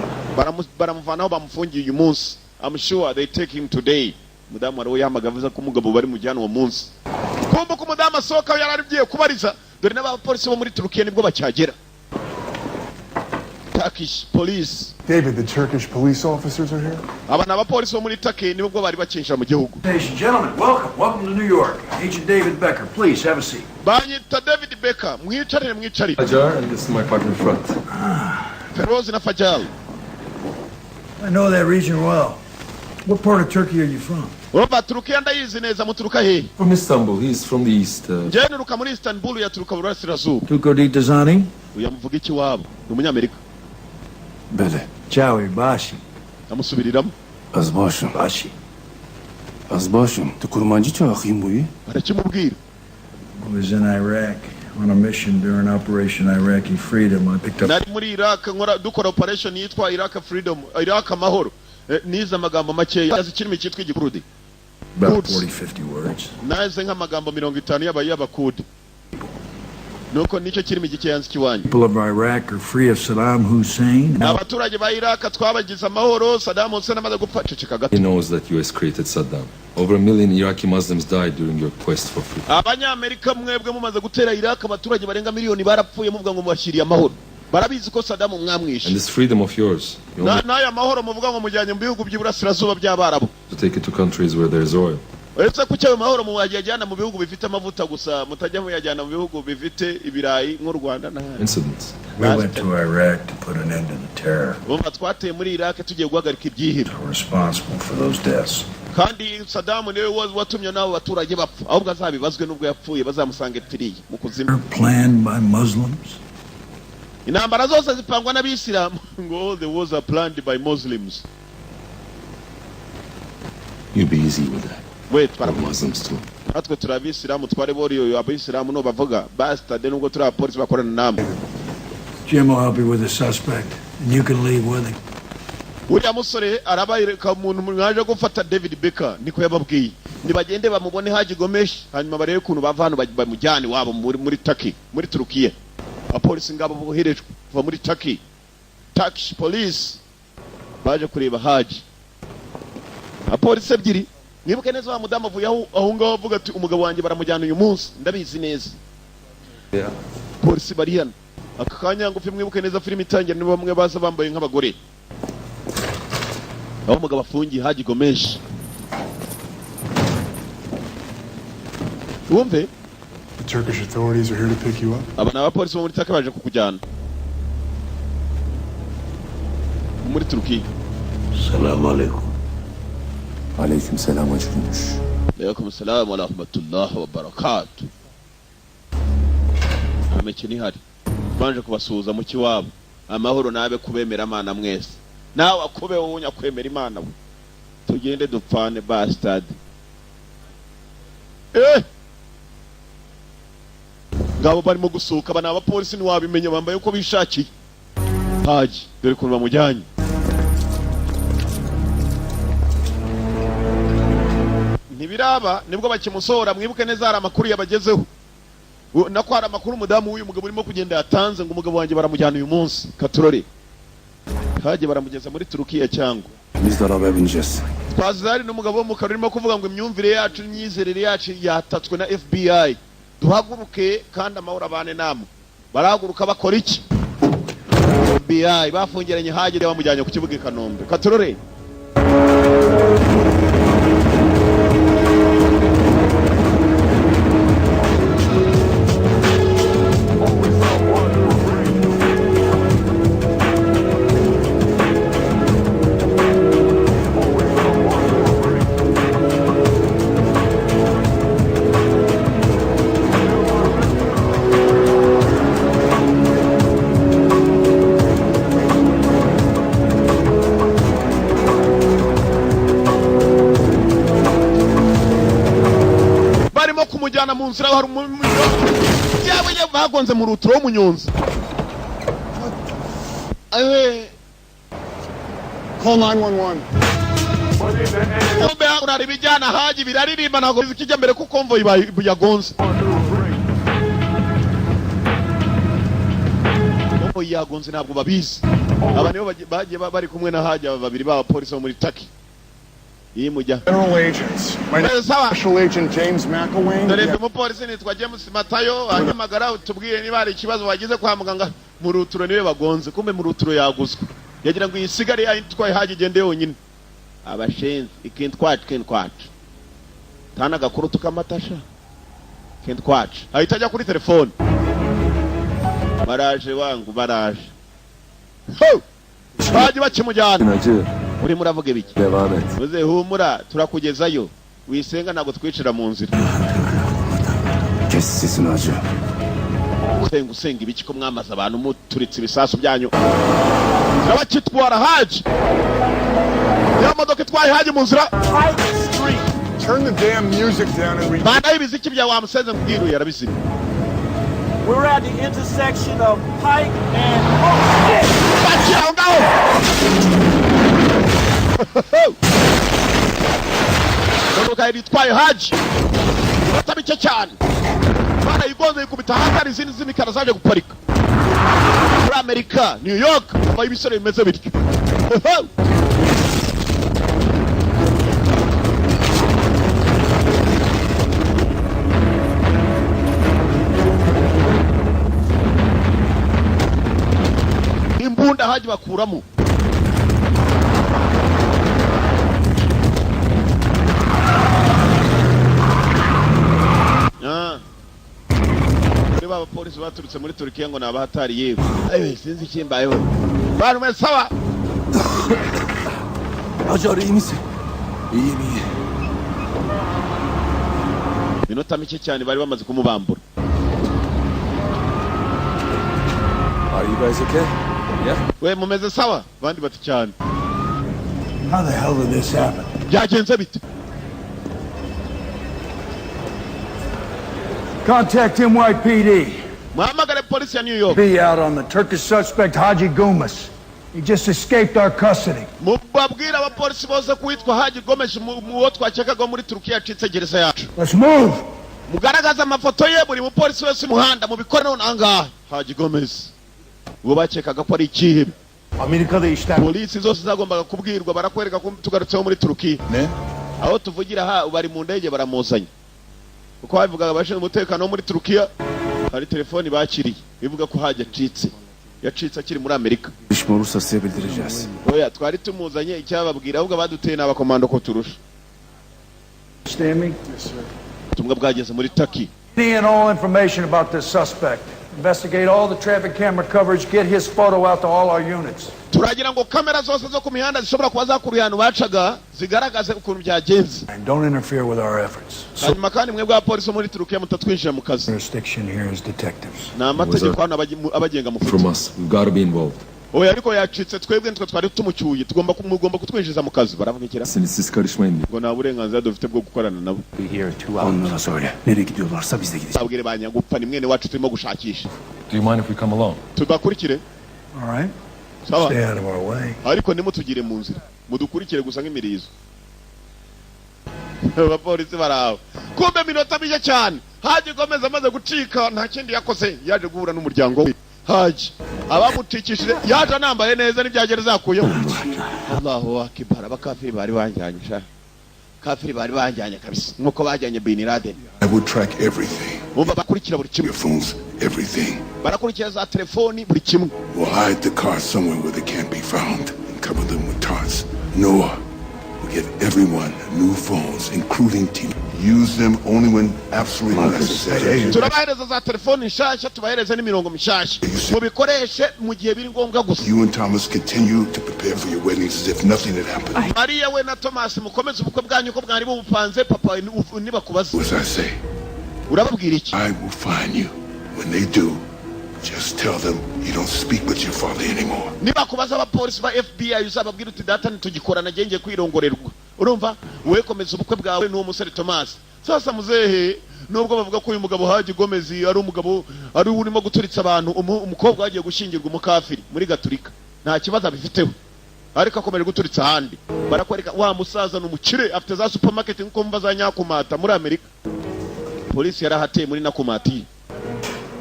Baramuvanaho bamufungiye uyu munsi. I'm sure they take him today. Mudamu wari yamaga avuze ko umugabo bari mujyana uwo munsi. Kumbe ko umudamu asohoka yari agiye kubariza, dore n'abapolisi bo muri Turukiya nibwo bacyagera, Turkish police. David, the Turkish police officers are here? Aba ni abapolisi bo muri Turkey, nibwo bari bakinjira mu gihugu. Ladies and gentlemen, welcome. Welcome to New York. Agent David Becker, please have a seat. Banyita David Becker, mwicarire, mwicarire. Fajar, and this is my partner Fırat. Feroz na Fajal. I know that region well. What part of Turkey are you from? Urumva Turukiya ndayizi neza. Muturuka hehe? From Istanbul. He's from the east. Njyewe nturuka muri Istanbul, yaturuka mu burasirazuba. Tuko Dazani? Uyu amuvuga iki iwabo, ni umunyamerika. Bele. Chawi Bashi. Amusubiriramo. Az başım. Bashi. Az başım. Tu kurmancı çağırayım buyu. Arakimubwira. I was in Iraq on a mission during Operation Iraqi Freedom. I picked up Nari muri Iraq nkora, dukora operation yitwa Iraq Freedom, Iraq amahoro. Nize amagambo makeya, azi ikirimi cyitwa Igikurudi. About Kurds. 40, 50 words. Naze nk'amagambo 50 y'abakudi, nuko nicyo kirimi gikeya nzi ikiwanyu. People of Iraq are free of Saddam Hussein. Now, Abaturage ba Iraq twabagize amahoro, Saddam Hussein amaze gupfa. Ceceka gato. He knows that US created Saddam. Over a million Iraqi Muslims died during your quest for freedom. Abanyamerika mwebwe mumaze gutera Iraq, abaturage barenga miliyoni barapfuye, muvuga ngo mubashyiriye amahoro. Barabizi ko Saddam mwamwishe. And this freedom of yours, you only N'aya mahoro muvuga ngo mujyanye mu bihugu by'iburasirazuba by'Abarabu. to take it to countries where there's oil. Uretse ko ayo mahoro muyajyana mu bihugu bifite amavuta gusa, mutajya muyajyana mu bihugu bifite ibirayi nk'u Rwanda n'ahandi. Incidents. We went to Iraq to put an end to the terror. Bumva, twateye muri Iraq tugiye guhagarika ibyihebe. We're responsible for those deaths. Kandi Saddam niwe watumye n'abo baturage bapfa. Ahubwo azabibazwe n'ubwo yapfuye, bazamusanga epfiriye mu kuzimu. Planned by Muslims. Intambara zose zipangwa n'Abisilamu, ngo all the wars are planned by Muslims. You be easy with that. We We're Muslims too. Natwe turi Abisilamu, twari boriyo Abisilamu no bavuga bastard, nubwo turi abapolisi bakorana namwe. Jim will help you with the suspect, and you can leave with him. Uriya musore arabayereka umuntu mwaje gufata, David Becker niko yababwiye. Nibagende bamubone Haji Gomesh, hanyuma barebe ukuntu bava hano bamujyane iwabo muri Turkey, muri Turukiya. Abapolisi ngabo boherejwe kuva muri Turkey, Turkish police, baje kureba Haji. Abapolisi ebyiri, mwibuke neza, wa mudamu avuye aho ngaho avuga ati umugabo wanjye baramujyana uyu munsi, ndabizi neza. Polisi bari hano aka kanya ngufi. Mwibuke neza, filime itangira ni bamwe baza bambaye nk'abagore aho umugabo afungiye, Haji Gomeshi. Wumve. The Turkish authorities are here to pick you up. Aba ni abapolisi bo muri Turkey baje kukujyana muri Turukiya. Selamun aleyküm. Aleyküm selam Hacı Gümüş. Alaikum salam wa rahmatullah wa barakatuh. Nta mikino ihari, banje kubasuhuza mu kiwabo. Amahoro nabe kubemera Imana mwese, nawe akube wowe nyakwemera Imana we. Tugende dupfane, bastard. Ngabo barimo gusuka. Aba ni abapolisi, ntiwabimenya, bambaye uko bishakiye. Haji dore ukuntu bamujyanye. Ntibiraba, nibwo bakimusohora. Mwibuke neza, hari amakuru yabagezeho. Nako hari amakuru umudamu w'uyu mugabo urimo kugenda yatanze, ngo umugabo wanjye baramujyana uyu munsi. Katurore, Haji baramugeza muri Turukiya cyangwa Biz de arabaya bineceğiz. Fazari n'umugabo w'umukara urimo kuvuga ngo imyumvire yacu n'imyizerere yacu yatatswe na FBI, duhaguruke kandi amahoro abane namwe. Barahaguruka bakora iki? FBI bafungiranye hagire bamujyanye ku kibuga i Kanombe. Katurore. Barimo kumujyana mu nzira, hari yewe yewe, bagonze mu ruturo w'umunyonzi. Ewe. Call 911. Kumbe hakuno ibijyana Haji biraririmba, ntabwo bizi kijya mbere kuko convoy yagonze. Convoy yagonze, ntabwo babizi. Aba nibo bagiye bari kumwe na Haji, aba babiri b'abapolisi bo muri Turkey. Iyi mujya. Federal agents. My name is Special Agent James McElwain. Dore ndi umupolisi, nitwa James Matayo. Hanyamagara utubwire niba hari ikibazo wagize kwa muganga. Mu ruturo niwe bagonze. Kumbe mu ruturo yaguzwe, yagira ngo iyisigare yayitwaye Haji igende yonyine. Abashenzi, ikintu twacu, ikintu twacu tana agakuru tukamatasha, ikintu twacu. Ahita ajya kuri telefone. Baraje wangu, baraje. Ho! Haji bakimujyana. Hacı. Urimo uravuga ibiki? Devam et. Uze humura, turakugezayo. Wisenga, ntabwo twicira mu nzira. Kes sesini hacı. Usenga, usenga ibiki ko mwamaze abantu muturitse ibisasu byanyu? Turabakitwara Haji, ya modoka itwaye Haji mu nzira. Pike Street. Turn the damn music down and read. Banaho ibiziki bya wa musenze mbwiruye arabizimya. We're at the intersection of Pike and Oh, shit! Bakira aho ngaho. Imodoka yari itwaye Haji iminota mike cyane barayigonze, yikubita hasi. Hari izindi z'imikara zaje guparika muri Amerika, New York, habaho ibisore bimeze bityo. Imbunda Haji bakuramo. Ah. Kuri ba bapolisi baturutse muri Turukiya ngo ni abahatari. Yewe ayo, sinzi ikimbayeho. Bantu mwe sawa? Hacı iyi misin? İyiyim, iyi. Minota mike cyane bari bamaze kumubambura. Are you guys okay? Yeah? We, mumeze sawa? Abandi bati cyane. How the hell did this happen? Byagenze bite? Contact NYPD. Muhamagare polisi ya New York. Be out on the Turkish suspect Haji Gumas. He just escaped our custody. Mubabwire abapolisi bose ko uwitwa Haji Gomes, mu wo twakekaga muri Turukiya, yacitse gereza yacu. Let's move. Mugaragaze amafoto ye, buri mupolisi wese umuhanda mubikore none ahangaha. Haji Gomez, uwo bakekaga ko ari ikihebe. Amerika'da işler. Polisi zose zagombaga kubwirwa. Barakwereka ko tugarutseho muri Turukiya. Ne? Aho tuvugira ha bari mu ndege baramuzanye, kuko babivugaga abashinzwe umutekano wo muri Turukiya, hari telefoni bakiriye ivuga ko Haji acitse, yacitse akiri muri Amerika. Gelişme olursa size bildireceğiz. Oya, twari tumuzanye. Icyababwira ahubwo abaduteye ni abakomando ko turusha. Understand me? Ubutumwa bwageze muri Turkey. Any and all information about this suspect. Investigate all the traffic camera coverage. Get his photo out to all our units. Turagira ngo kamera zose zo ku mihanda zishobora kuba zakuriye ahantu bacaga zigaragaze ukuntu byagenze. And don't interfere with our efforts. Hanyuma kandi mwebwe abapolisi bo muri Turukiya mutatwinjira mu kazi. Jurisdiction here is detectives. Ni amategeko hano abagenga mufite. From us. We've got to be involved. Oya, ariko yacitse, twebwe nitwe twari tumucyuye, tugomba mugomba kutwinjiza mu kazi. Baravuga ikira? Siz karışmayın diye. Ngo nta burenganzira dufite bwo gukorana nabo. Onlara söyle. Nereye gidiyorlarsa biz de gideceğiz. Babwire ba nyagupfa, ni mwene wacu turimo gushakisha. Do you mind if we come along? Tubakurikire? All right? Sawa. Stay out of our way. Ariko ntimutugire mu nzira, mudukurikire gusa nk'imirizo. Abapolisi baraho. Kumbe minota mike cyane Haji Gomez amaze gucika, nta kindi yakoze, yaje guhura n'umuryango we. Haji abamucikishije yaje anambaye neza n'ibyagereza yakuyeho. Allahu akbar, abakafiri bari banjyanye sha. Kafiri bari banjyanye kabisa nkuko bajyanye Bin Laden. I will track everything. Bumva, bakurikira buri kimwe. Your phones, everything. Barakurikira za telefoni, buri kimwe. We'll hide the car somewhere where they can't be found and cover them with tarps. Noah will give everyone new phones, including Tina. Use them only when absolutely necessary. Turabahereza za telefoni nshasha, tubahereze n'imirongo mishasha, mubikoreshe mu gihe biri ngombwa gusa. You and Thomas continue to prepare for your weddings as if nothing had happened. Mariya we na Thomas mukomeze ubukwe bwanyu uko mwari bubupanze. Papa nibakubaza, As I say, urababwira iki? I will find you. When they do, just tell them you don't speak with your father anymore. Nibakubaza abapolisi ba FBI, uzababwira uti data ntitugikorana, ngiye kwirongorerwa. Urumva wowe, komeza ubukwe bwawe n'uwo musore Thomas. Sasa muzehe, nubwo bavuga ko uyu mugabo Haji Gomez ari umugabo ari urimo guturitsa abantu, umukobwa wagiye gushyingirwa umukafiri muri Gaturika, nta kibazo abifiteho, ariko akomeje guturitsa ahandi. Barakwereka wa musaza ni umukire, afite za supermarket nkuko mva za Nyakumata muri Amerika. Polisi yarahateye muri Nakumati.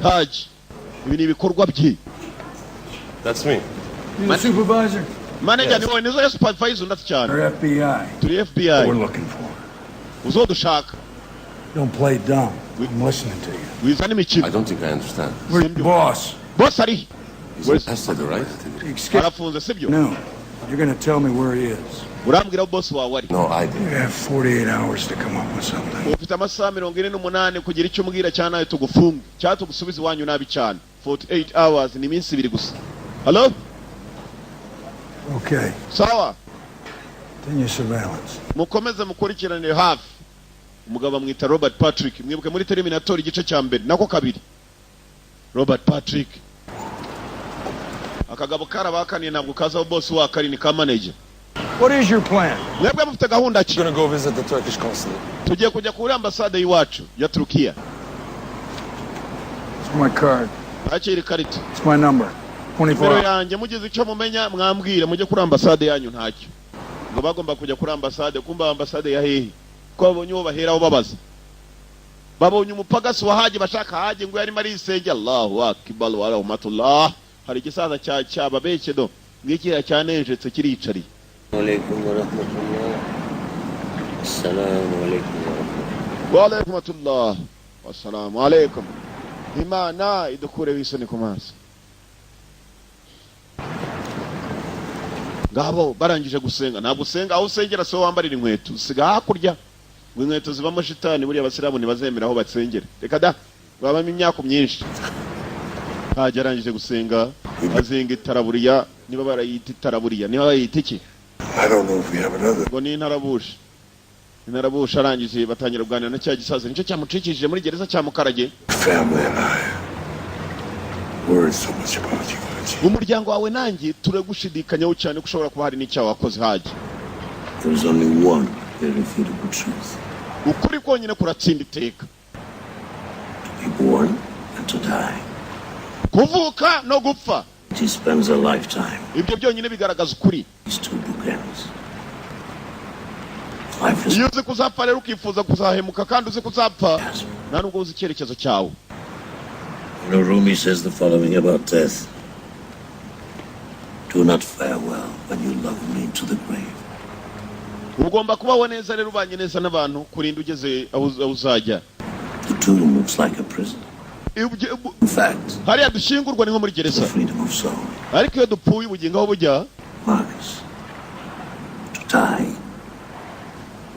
Haji, ibi ni ibikorwa bye. That's me. You the supervisor? Manager? Ni wowe nizo supervisor ndetse cyane. Or FBI? Turi FBI. We're looking for. Uzodushaka. Don't play dumb. I'm listening to you. Wizana imikino. I don't think I understand. Where's your boss? Boss ari He's in custody, right? Excuse Arafunze, sibyo? No. You're going to tell me where he is. Urambwira aho boss wawe ari. No idea. You have 48 hours to come up with something. Ufite amasaha 48 kugira icyo umbwira, cyangwa nawe tugufunge cyangwa tugusubize iwanyu nabi cyane. 48 hours ni iminsi 2 gusa. Hello? Okay. Sawa. Continue surveillance. Mukomeze mukurikiranire hafi. Umugabo bamwita Robert Patrick, mwibuke muri Terminator igice cya mbere nako kabiri. Robert Patrick, akagabo karabakaniye, ntabwo kaza aho boss wakari, ni ka manager. What is your plan? Mwebwe mufite gahunda ki? Gonna go visit the Turkish consulate. Tugiye kujya kuri ambasade y'iwacu ya Turukiya. It's my card. Akira ikarita. It's my number. 24 Nimero hours. yanjye, mugize icyo mumenya mwambwira, mujye kuri ambasade yanyu. Ntacyo ngo bagomba kujya kuri ambasade. Kumba ambasade ya hehe ko babonye uwo baheraho babaza? Babonye umupagasi wa Haji bashaka. Haji ngo yarimo arisengera, Allahu akbar wa rahmatullah. Hari igisaza cya cyababeshye do ngikiriya cyanejetse kiricariye. عليكم ورحمة الله السلام عليكم ورحمة الله. Wa alaikum atullah, wassalamu alaikum. Imana idukureho isoni ku maso. Ngabo barangije gusenga. Ntabwo usenga aho usengera, so wambarira inkweto usiga hakurya, ngo inkweto zibamo shitani. Buriya abasilamu ntibazemera aho basengera, reka da, babamo imyaka myinshi. Hajya arangije gusenga, azinga itaraburiya, niba barayita itaraburiya, niba bayita iki. I don't know if we have another. Ngo ni intarabusha, intarabusha. Arangije batangira kuganira na cya gisaza, nicyo cyamucikishije muri gereza, cyamukarage. Family and I worried so much about you, Haji. Umuryango wawe nanjye turagushidikanyaho cyane ko ushobora kuba hari n'icyaha wakoze, Haji. There is only one irrefutable truth. Ukuri konyine kuratsinda iteka. To be born and to die. Kuvuka no gupfa. He spends a lifetime. Ibyo byonyine bigaragaza ukuri. These two bookends. Life is Iyo uzi ko uzapfa rero, ukifuza kuzahemuka kandi uzi ko uzapfa, nta nubwo uzi icyerekezo cyawe. You know, Rumi says the following about death. Do not farewell when you love me to the grave. Ugomba kubaho neza rero, ubanye neza n'abantu, kurinda ugeze aho uzajya. The tomb looks like a prison. In fact, Hariya dushyingurwa ni nko muri gereza, freedom of soul. ariko iyo dupfuye ubugingo aho bujya. Marcus, to die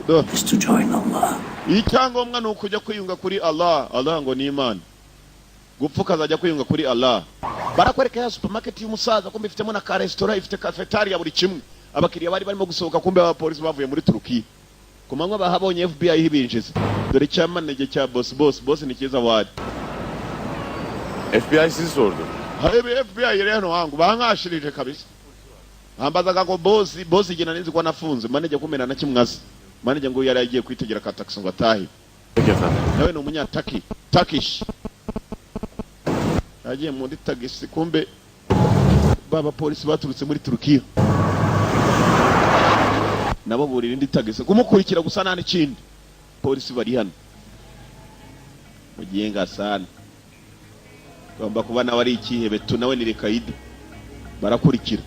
Do. is to join Allah. Icyangombwa ni ukujya kwiyunga kuri Allah. Allah ngo ni Imana. Gupfa ukazajya kwiyunga kuri Allah. Barakwereka ya supermarket y'umusaza, kumbe ifitemo na ka resitora, ifite cafetaria, buri kimwe. Abakiriya bari barimo gusohoka, kumbe abapolisi bavuye muri Turukiya ku manywa bahabonye FBI ibinjiza. Dore cyamanege cya boss, boss, boss ni cyiza wari. FBI sizi sordu. Harebe FBI yari hano wangu, bankashirije kabisa. Ambazaga ngo boss, boss, igena ninzi ko nafunze manager, kumena na kimwazi. Manager ngo yari agiye kwitegera ka taxi ngo atahe. Peki efendim. Nawe ni umunyataki, Turkish, agiye muri tagisi, kumbe ba bapolisi baturutse muri Turukiya nabo burira indi tagisi kumukurikira gusa, nta n'ikindi. Polisi bari hano mugiye sana, agomba kuba nawe ari ikihebe tu, nawe ni Rekayida, barakurikira.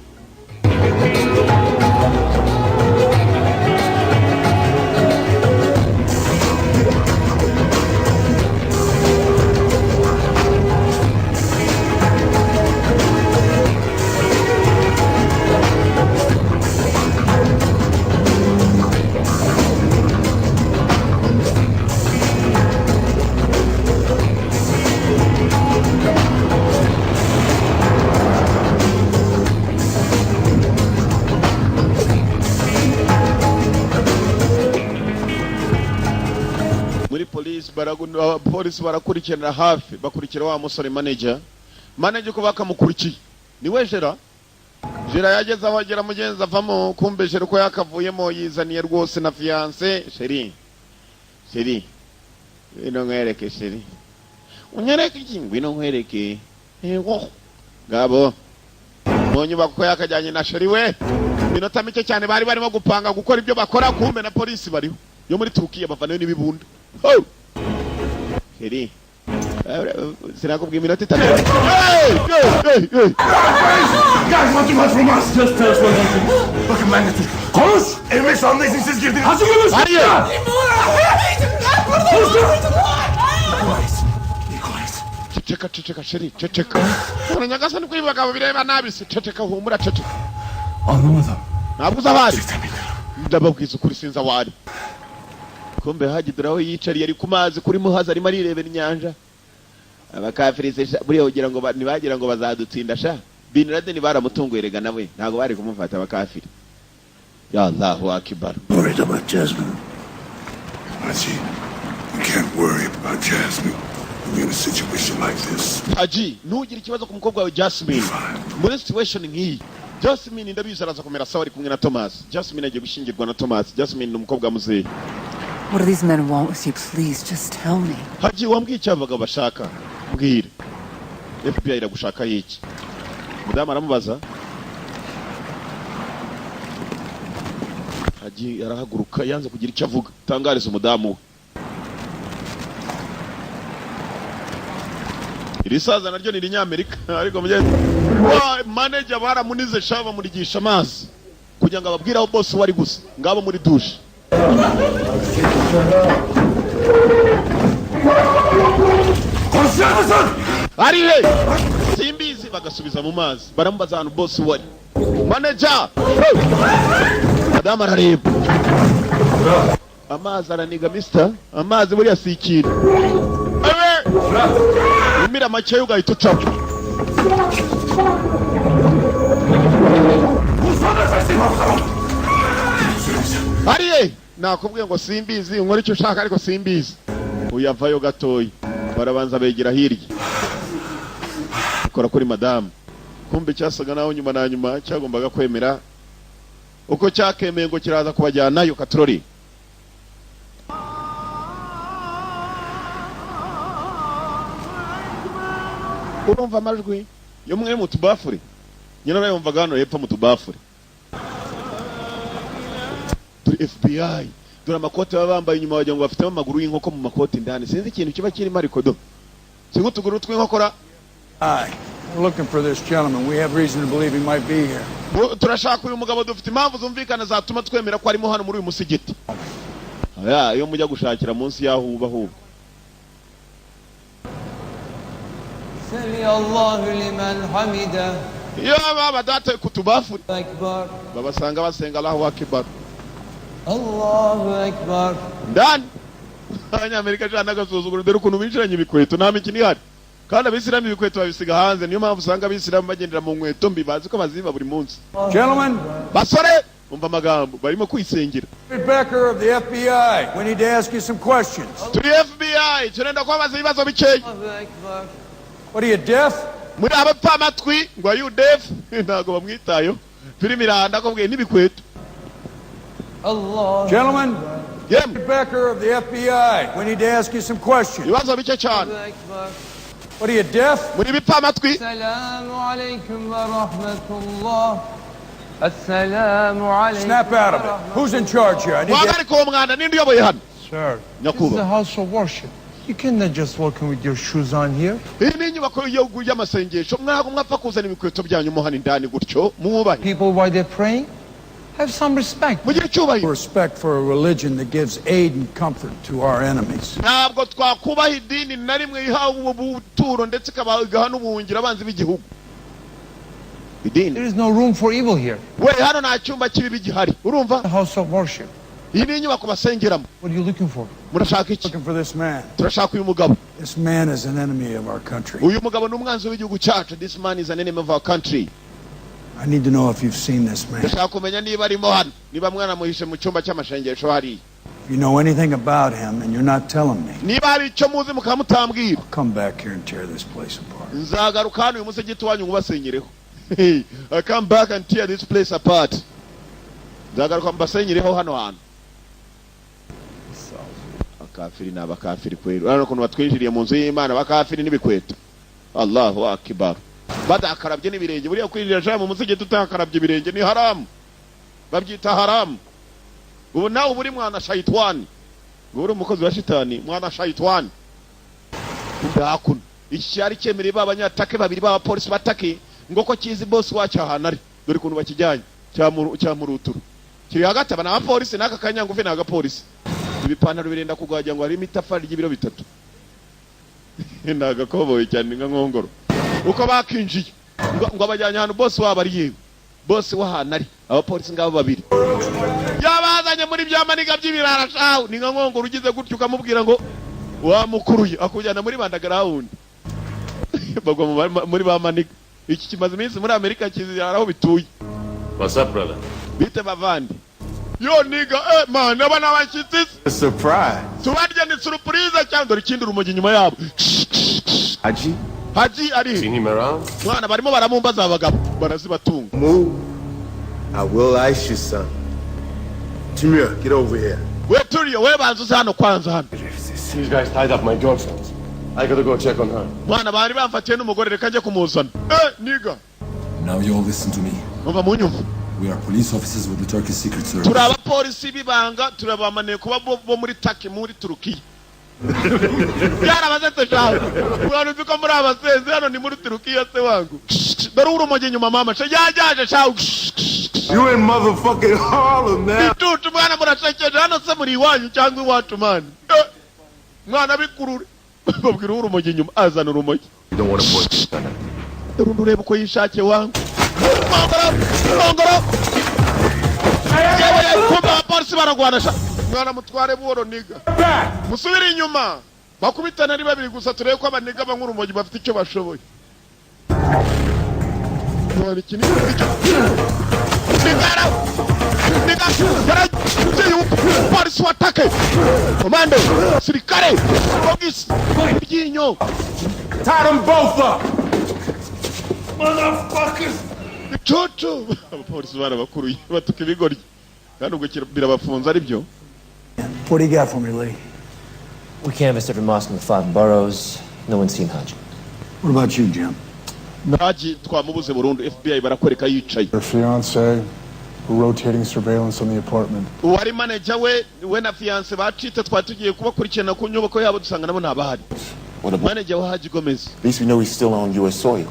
Abapolisi barakurikirana hafi, bakurikira wa musore manager. Manager uko bakamukurikiye niwe jera. Jera yageze aho agera, mugenzi avamo. Kumbe jera uko yakavuyemo yizaniye rwose na fiancée. Chérie, chérie, ngwino nkwereke. Chérie, unyereke iki? Ngwino nkwereke. Yego, ngabo mu nyubako yakajyanye na chérie we. Iminota mike cyane bari barimo gupanga gukora ibyo bakora, kumbe na polisi bariho yo muri Turukiya, bavanayo n'ibibunda. Ho! Chérie, sinakubwiye iminota 3? Hey! Hey! Hey! Hey! Guys, want too much from us. Just tell us what happened. Bakın ben de Türk'üm. Konuş! Evime şu anda izinsiz girdiniz. Hadi konuş! Hayır! Quiet. Be quiet. Ceceka, ceceka chérie, ceceka. None nyagasani, ko ibagabo bireba nabi se? Ceceka, humura, ceceka. Anlamadım. Ntabwo uzi aho ari. Ndababwiza ukuri, sinzi aho ari. Kumbe hagidura aho yicariye ari ku mazi kuri Muhazi, arimo arirebera inyanja. Abakafiri sha, buriya kugira ngo ntibagira ngo bazadutsinda sha. Bin Laden baramutunguye rega, nawe ntabwo bari kumufata abakafiri. Ya Allahu akbar. Worried about Jasmine. Haji, you can't worry about Jasmine. When you're in a situation like this. Haji, ntugire ikibazo ku mukobwa wawe Jasmine muri situation nk'iyi. Jasmine ndabizi araza kumera sawa, ari kumwe na Thomas. Jasmine agiye gushyingirwa na Thomas. Jasmine ni umukobwa wa muzehe. What do these men want with you? Please, just tell me. Haji, wambwiye icyo abagabo bashaka? Mbwira, FBI iragushaka iki? Mudamu aramubaza. Haji arahaguruka, yanze kugira icyo avuga tangariza umudamu we. Iri saza naryo ni irinyamerika, ariko mugenzi wa manager baramunize sha, bamurigisha amazi kugira ngo ababwire aho boss wari gusa. Ngabo muri douche. Konuşacak mısın? Ari he? Simbizi. Bagasubiza mu mazi, baramubaza ahantu boss wari. Manager, madamu arareba amazi araniga. Mister, amazi buriya si ikintu. Ewe! Umira make ugahita ucamo. Bulsana sesini o zaman. Ari he? Nakubwiye ngo simbizi, nkora icyo ushaka ariko simbizi. Uyavayo gatoya, barabanza begera hirya, kora kuri madamu. Kumbe cyasaga naho nyuma na nyuma cyagombaga kwemera, uko cyakemeye ngo kiraza kubajyanayo katorori. Urumva amajwi yo mwe mu tubafure nyina, urayumvaga hano hepfo mu tubafure. Turi FBI, dore amakote baba bambaye inyuma, wagira ngo bafitemo amaguru y'inkoko mu makoti indani. Sinzi ikintu kiba kirimo, ariko do si nk'utuguru tw'inkokora. Hi. We're looking for this gentleman. We have reason to believe he might be here. Turashaka uyu mugabo, dufite impamvu zumvikana zatuma twemera ko arimo hano muri uyu musigiti. Aya, iyo mujya gushakira munsi y'aho uba ahubwo. سمع الله لمن حمده. Iyo baba data ku tubafure أكبر. babasanga basenga Allahu akbar. الله أكبر. Ndani abanyamerika jana n'agasuzuguro, dore ukuntu binjiranye ibikweto, nta mikino ihari. Kandi abisilamu ibikweto babisiga hanze, niyo mpamvu usanga abisilamu bagendera mu nkweto mbi, bazi ko baziba buri munsi. Gentlemen, Basore, umva amagambo barimo kwisengera. Becker of the FBI. We need to ask you some questions. Turi FBI, turenda kubabaza ibibazo bikeya. الله أكبر. What are you, deaf? Muri abapfamatwi? Ngo are you deaf? Ntabwo bamwitayeho, filime irahanda akubwiye n'ibikweto. الله Gentlemen, Yemwe. Becker of the FBI. We need to ask you some questions. Ibibazo bike cyane. أكبر. What are you, deaf? Muri ibipfamatwi? السلام عليكم ورحمة الله، السلام عليكم. Snap out of it. Who's in charge here? I need to Wahagarika uwo mwanda, ninde uyoboye hano? Sir, Nyakubahwa, house of worship. You cannot just walk in with your shoes on here. Iyi ni inyubako y'igihugu y'amasengesho, ntabwo mwapfa kuzana ibikweto byanyu mo hano indani gutyo. Mwubahe. People while they're praying, have some respect. Mugire icyubahiro. Respect for a religion that gives aid and comfort to our enemies. Ntabwo twakubaha idini na rimwe ihawe ubu buturo ndetse ikaba igaha n'ubuhungiro abanzi b'igihugu. Idini There is no room for evil here. We, hano nta cyumba cy'ibibi gihari, urumva? The house of worship. Iyi ni inyubako basengeramo. What are you looking for? Murashaka iki? Looking for this man. Turashaka uyu mugabo. This man is an enemy of our country. Uyu mugabo ni umwanzi w'igihugu cyacu. This man is an enemy of our country. I need to know if you've seen this man. Ndashaka kumenya niba arimo hano, niba mwanamuhishe mu cyumba cy'amashengesho hariya. If you know anything about him and you're not telling me, Niba hari icyo muzi mukaba mutambwira, come back here and tear this place apart. nzagaruka hano uyu musigiti wanyu ngubasenyereho. I come back and tear this place apart. Nzagaruka mbasenyereho hano hantu. Abakafiri ni abakafiri kweli. Urabona ukuntu batwinjiriye mu nzu y'Imana, abakafiri n'ibikweto. Allahu akbar, badakarabye n'ibirenge. Buriya kwinjira sha mu musigiti utakarabye ibirenge ni haramu, babyita haramu. Ubu nawe uba uri mwana shayitwani, uba uri umukozi wa shitani, mwana shayitwani. Kumbe hakuno iki cyari cyemereye ba banyatake babiri b'abapolisi batake ngo ko kizi boss wacyo ahantu ari. Dore ukuntu bakijyanye cya muruturu kiri hagati. Aba ni abapolisi n'aka kanyangufi ni agapolisi. Ibipantaro birenda kugwa, wagira ngo harimo itafari ry'ibiro 3. Ni agakoboyi cyane, ni nka nkongoro. Uko bakinjiye ngo abajyanye ahantu boss wabo ari. Yewe, boss w'ahantu ari, abapolisi ngabo babiri yabazanye muri bya maniga by'ibirara shahu. Ni nka nkongoro ugize gutyo ukamubwira ngo wamukuruye akujyana muri underground, bagwa muri ba maniga. Iki kimaze iminsi muri Amerika, kizirara aho bituye. What's up, brother? Bite bavandi? Yo nigga, eh man, aba ni abashyitsi. Surprise. Tubarya ni surprise cyangwa? Dore ikindi, urumogi inyuma yabo. Haji? Haji ari Seen him around? Mwana, barimo baramumbaza. Abagabo barazibatunga. Move. I will ice you, son. Tamir, get over here. We turiyo, we banza uze hano kwanza hano. These guys tied up my girlfriend. I gotta go check on her. Mwana, bari bamfatiye n'umugore, reka njye kumuzana. Eh nigga. Now you all listen to me. Umva, munyumva. We are police officers with the Turkish Secret Service. Turi abapolisi b'ibanga, turabamaniye kuba bo muri Taki, muri Turukiya. Byarabazetse shawe, mwana, uzi ko muri abasenzi? Hano ni muri Turukiya se wangu. Dore urumogi inyuma, mama she yajyaje shawe. You in motherfucking Harlem now. Icucu mwana, murashekeje. Hano se muri iwanyu cyangwa iwacu mani? Eh, mwana, bikurure babwira urumogi inyuma, azana urumogi. You don't want to put. Dore undi, ureba uko yishakiye wangu. Nkongoro, nkongoro yewe, kumbe abapolisi baragwana sha. Mwana, mutware buhoro nigga, musubire inyuma, bakubitana ari babiri gusa, turebe ko abaniga banywa urumogi bafite icyo bashoboye. Mwana, iki ni icyo nigara nigga yaragiye. Umupolisi wa Take, komando sirikare bogisi iryinyo. Tie them both up. Motherfuckers. Icucu, abapolisi barabakuruye batuka ibigoryi kandi ubwo birabafunze ari byo. What do you got for me, Lee? We canvassed every mosque in the five boroughs. No one's seen Haji. What about you, Jim? Haji twamubuze burundu. FBI barakwereka yicaye. Her fiance, rotating surveillance on the apartment. Uwari manager we na fiance bacitse. Twari tugiye kubakurikirana ku nyubako yabo, dusanga nabo ntabahari. Manager wa Haji Gomez. At least we know he's still on U.S. soil.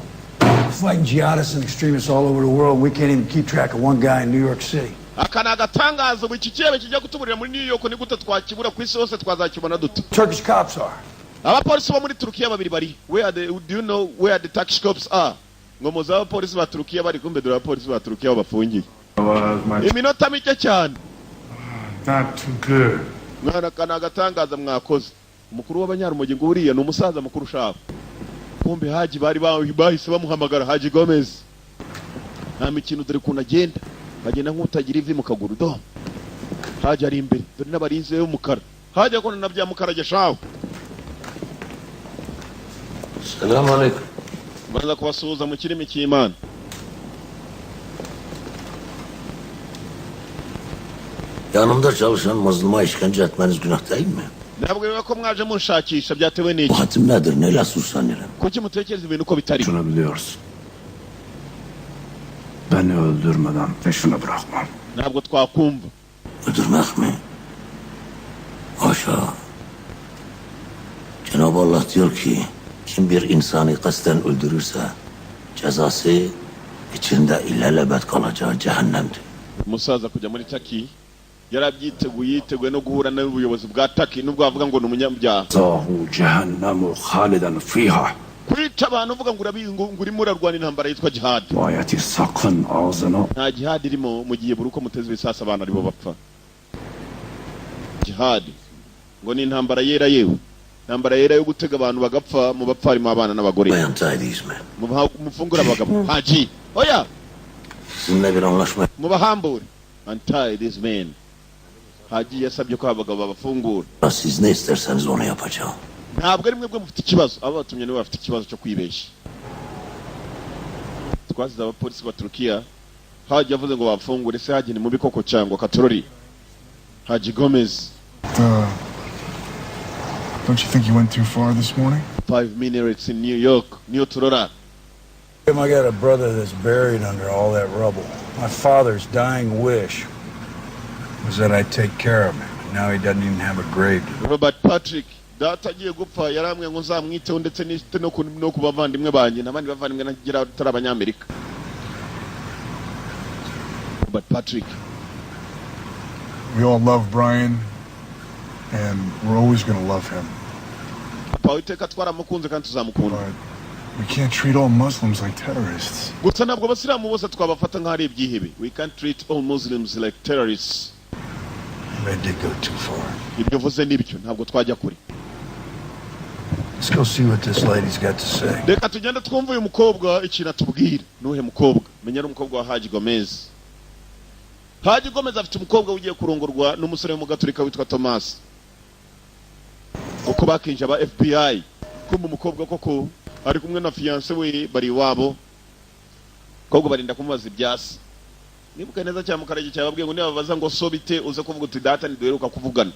Fighting jihadists and extremists all over the world, and we can't even keep track of one guy in New York City. Aka ni agatangaza. Ubu iki kirebe kijya kutuburira muri New York, ni gute twakibura? Ku isi hose twazakibona dute? Turkish cops are. Abapolisi bo muri Turukiya babiri bari where? Do you know where the Turkish cops are? Ngo muzi abapolisi ba Turukiya bari? Kumbe dore abapolisi ba Turukiya aho bafungiye. Iminota mike cyane. Not too good. Mwana, aka ni agatangaza mwakoze. Umukuru w'abanyarumogi ngo uriya ni umusaza mukuru ushaka. Kumbe Haji bari bahise bamuhamagara. Haji Gomez nta mikino. Dore ukuntu agenda, agenda nk'utagira ivi mu kaguru. Do Haji ari imbere, dore n'abarinzi y'umukara. Haji akona na bya mukara geshaho. Selam aleyküm. Banza kubasuhuza mu kirimi cy'Imana. Yanımda çalışan mazluma işkence etmeniz günah değil mi? Nabwiwe ko mwaje munshakisha, byatewe n'iki? Bu hatim nedir? Neyle suçlanırım? Kuki mutekereza ibintu uko bitari? Şunu biliyoruz. Beni öldürmeden peşini bırakmam. Ntabwo twakumva. Öldürmek mi? Haşa. Cenab-ı Allah diyor ki, kim bir insanı kasten öldürürse cezası içinde ilelebet kalacağı cehennemdir. Umusaza kujya muri Taki yarabyiteguye, yiteguye no guhura n'ubuyobozi bwa Taki nubwo bavuga ngo ni umunyabyaha. Zahu cehennemu haliden fiha. Kwica abantu uvuga ngo ngo urimo urarwana intambara yitwa jihad. Bu ayeti sakın ağzına Nta jihad irimo mu gihe buri uko muteze ibisasu abantu aribo bapfa. Jihad ngo ni intambara yera, yewe, intambara yera yo gutega abantu bagapfa. Mu bapfa harimo abana n'abagore. Untie these men. Mufungure abagabo. Haji, oya. Sizinle bir anlaşma Mubahambure. Untie these men. Haji yasabye ko abagabo babafungura. Siz ne isterseniz onu yapacağım. Ntabwo ari mwebwe mufite ikibazo, abo batumye nibo bafite ikibazo cyo kwibeshya. Twasize abapolisi ba Turukiya. Haji yavuze ngo bafungure. Se Haji ni mubi koko cyangwa katorori? Haji Gomez. Don't you think you went too far this morning? 5 minutes in New York niyo turora. I got a brother that's buried under all that rubble. My father's dying wish was that I take care of him. Now he doesn't even have a grave. Robert Patrick, data agiye gupfa yarambwiye ngo nzamwiteho ndetse nite no ku bavandimwe banjye n'abandi bavandimwe nagira atari abanyamerika. Robert Patrick. We all love Brian, and we're always going to love him. Papa witeka twaramukunze kandi tuzamukunda. We can't treat all Muslims like terrorists. Gusa ntabwo abasilamu bose twabafata nk'aho ari ibyihebe. We can't treat all Muslims like terrorists. I did go too far. Ibyo uvuze nibyo, ntabwo twajya kure. Let's go see what this lady's got to say. Reka tugende twumve uyu mukobwa ikintu atubwira. Nuhe mukobwa? Menya ari umukobwa wa Haji Gomez. Haji Gomez afite umukobwa ugiye kurongorwa n'umusore w'umugaturika witwa Thomas, uko bakinje aba FBI. Kumva umukobwa koko ari kumwe na fiancé we, bari iwabo. Umukobwa barinda kumubaza ibyasi. Nibuka neza cyane mukarage cyababwiye ngo nibabaza ngo so bite, uze kuvuga uti data ntiduheruka kuvugana.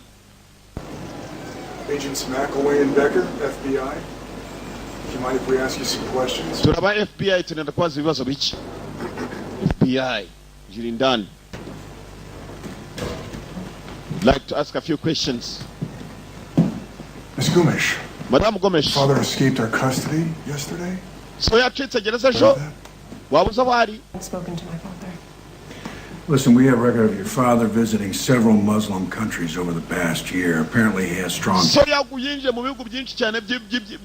Agents McElway and Becker, FBI. Do you mind if we ask you some questions? Turaba FBI, tunenda kubaza ibibazo bike. FBI jiri indani. Like to ask a few questions. Miss Gumish. Madamu Gomes. Father escaped our custody yesterday? So yacitse gereza ejo, waba uzi aho ari? I've spoken to my father. Listen, we have record of your father visiting several Muslim countries over the past year. Apparently he has strong So yinjiye mu bihugu byinshi cyane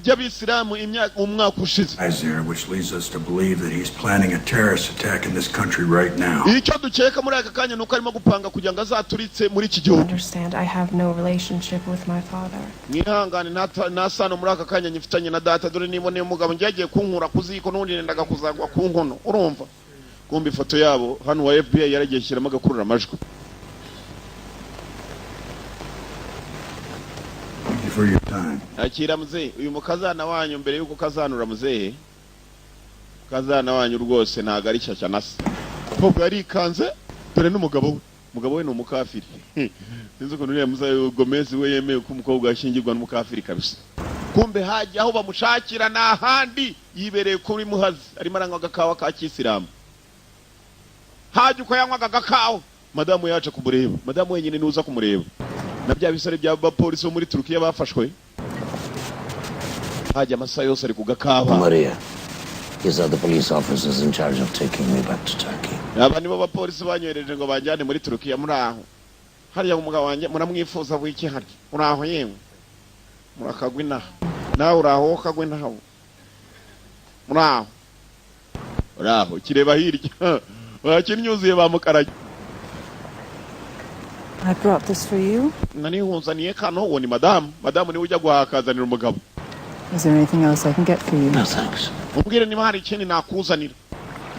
by'abisilamu imyaka umwaka ushize. ties there, which leads us to believe that he's planning a terrorist attack in this country right now. Icyo dukeka muri aka kanya ni uko arimo gupanga kugira ngo azaturitse muri iki gihugu. Understand, I have no relationship with my father. Mwihangane, nta sano muri aka kanya nyifitanye na data. Dore niboneye umugabo ngiye agiye kunkura ku ziko, n'ubundi nendaga kuzagwa ku nkono. Urumva kumva ifoto yabo hano, wa FBI yaragiye ashyiramo agakurura amajwi. Thank you for your time. Akira muzehe, uyu mukazana wanyu, mbere y'uko kazanura muzehe, kazana wanyu rwose ntabwo ari shyashya na se. Umukobwa yarikanze, dore n'umugabo we. Umugabo we ni umukafiri. Sinzi ukuntu uriya muzehe Gomez we yemeye ko umukobwa yashyingirwa n'umukafiri kabisa. Kumbe hajya aho bamushakira ni ahandi, yibereye kuri Muhazi, arimo aranywa agakawa ka kisilamu. Hajya uko yanywaga agakawa, madamu yaje kumureba. Madamu wenyine niwe uza kumureba na bya bisore by'abapolisi bo muri Turukiya bafashwe. Hajya amasaha yose ari ku gakawa. Maria, these are the police officers in charge of taking me back to Turkey. Aba nibo bapolisi banyohereje ngo banjyane muri Turukiya. Muri aho hariya umugabo wanjye muramwifuza wiki harya? Uraho yewe, murakagwa inaha nawe, uraho wowe ukagwa inaha, muri aho uraho kireba hirya wakinyuzuye bamukarage. I brought this for you. Nari nkuzaniye kano. Uwo ni madamu. Madamu niwe ujya guhaha akazanira umugabo. Is there anything else I can get for you? No, thanks. Umbwire niba hari ikindi nakuzanira.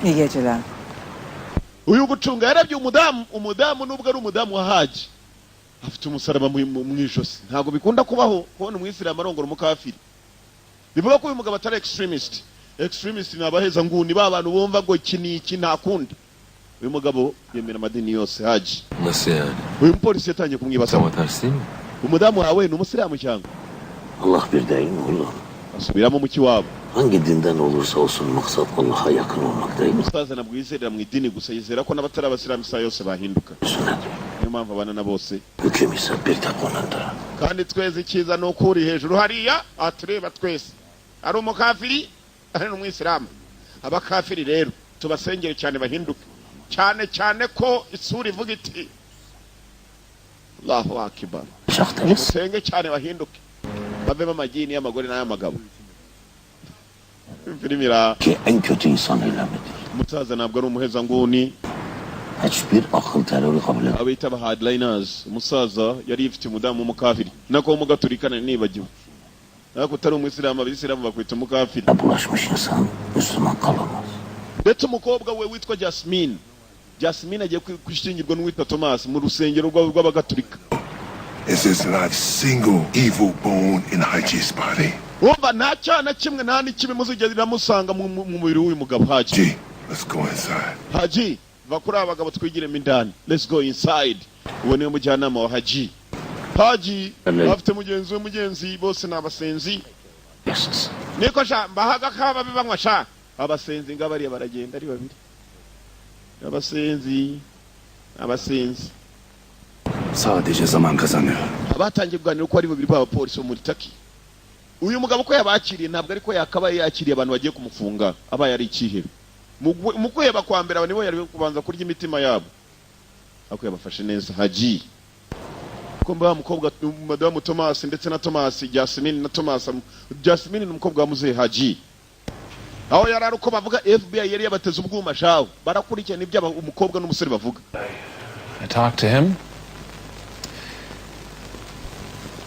İyi geceler. Uyu gucunga yarabye umudamu. Umudamu nubwo ari umudamu wa Haji, afite umusaraba mu ijosi. Ntabwo bikunda kubaho kubona umwisilamu arongora umukafiri. Bivuga ko uyu mugabo atari extremist. Extremist ni abaheza nguni, ba bantu bumva ngo iki ni iki, nta kundi. Uyu mugabo yemera amadini yose, Haji. Nasıl yani? Uyu mupolisi yatangiye kumwibaza. Tam tersi değil mi? Umudamu wawe ni umusilamu cyangwa? Allah bir değil mi oğlum? Asubiramo mu kiwabo. Hangi dinden olursa olsun maksat Allah'a yakın olmak değil mi? Umusaza ntabwo yizerera mu idini gusa, yizera ko n'abatari abasilamu isaha yose bahinduka. Niyo mpamvu abana na bose. Hüküm ise bir tek O'nundur. Kandi twese icyiza ni uko uri hejuru hariya atureba twese, ari umukafiri ari n'umwisilamu. Abakafiri rero tubasengere cyane bahinduke, cyane cyane ko isura ivuga iti Allahu akibar. Usenge cyane bahinduke, bavemo amagini y'amagore n'ay'amagabo. Filimi ira. Ki en kötü insan eylemedir. Umusaza ntabwo ari umuhezanguni. Hiçbir akıl terörü kabul etmez. Abo bita aba hardliners. Umusaza yari yifitiye umudamu w'umukafiri, nako w'umugaturika, nari nibagiwe, ariko utari umwisilamu abisilamu bakwita umukafiri. Bulaşmış insan Müslüman kalamaz. Ndetse umukobwa we witwa Jasmine Jasmine agiye gushyingirwa n'uwitwa Thomas mu rusengero rw'abagatulika. Is there's not a single evil bone in Haji's body. Wumva, nta cyaha na kimwe, nta n'ikibi muzigera musanga mu mubiri w'uyu mugabo Haji. G, let's go inside. Haji, va kuri aba bagabo, twigiremo indani. Let's go inside. Uwo niwe mujyanama wa Haji. Haji afite mugenzi we, mugenzi bose ni abasenzi. Niko sha, mbahaga kaba banywa sha. Abasenzi ngabariya baragenda ari babiri, abasenzi, abasenzi. Sadece zaman kazanıyor. Abatangiye kuganira uko ari babiri b'abapolisi bo muri Taki. Uyu mugabo ko yabakiriye, ntabwo ariko yakabaye yakiriye abantu bagiye kumufunga abaye ari ikihebe. Mu kwiheba kwa mbere, aba nibo yari kubanza kurya imitima yabo, ariko yabafashe neza Haji. Ko mba mukobwa madamu Thomas ndetse na Thomas, Jasmine na Thomas. Jasmine ni umukobwa wa muzehe Haji. Aho yari ari, uko bavuga, FBI yari yabateze ubwuma shawe, barakurikirana ibyo umukobwa n'umusore bavuga. I talked to him.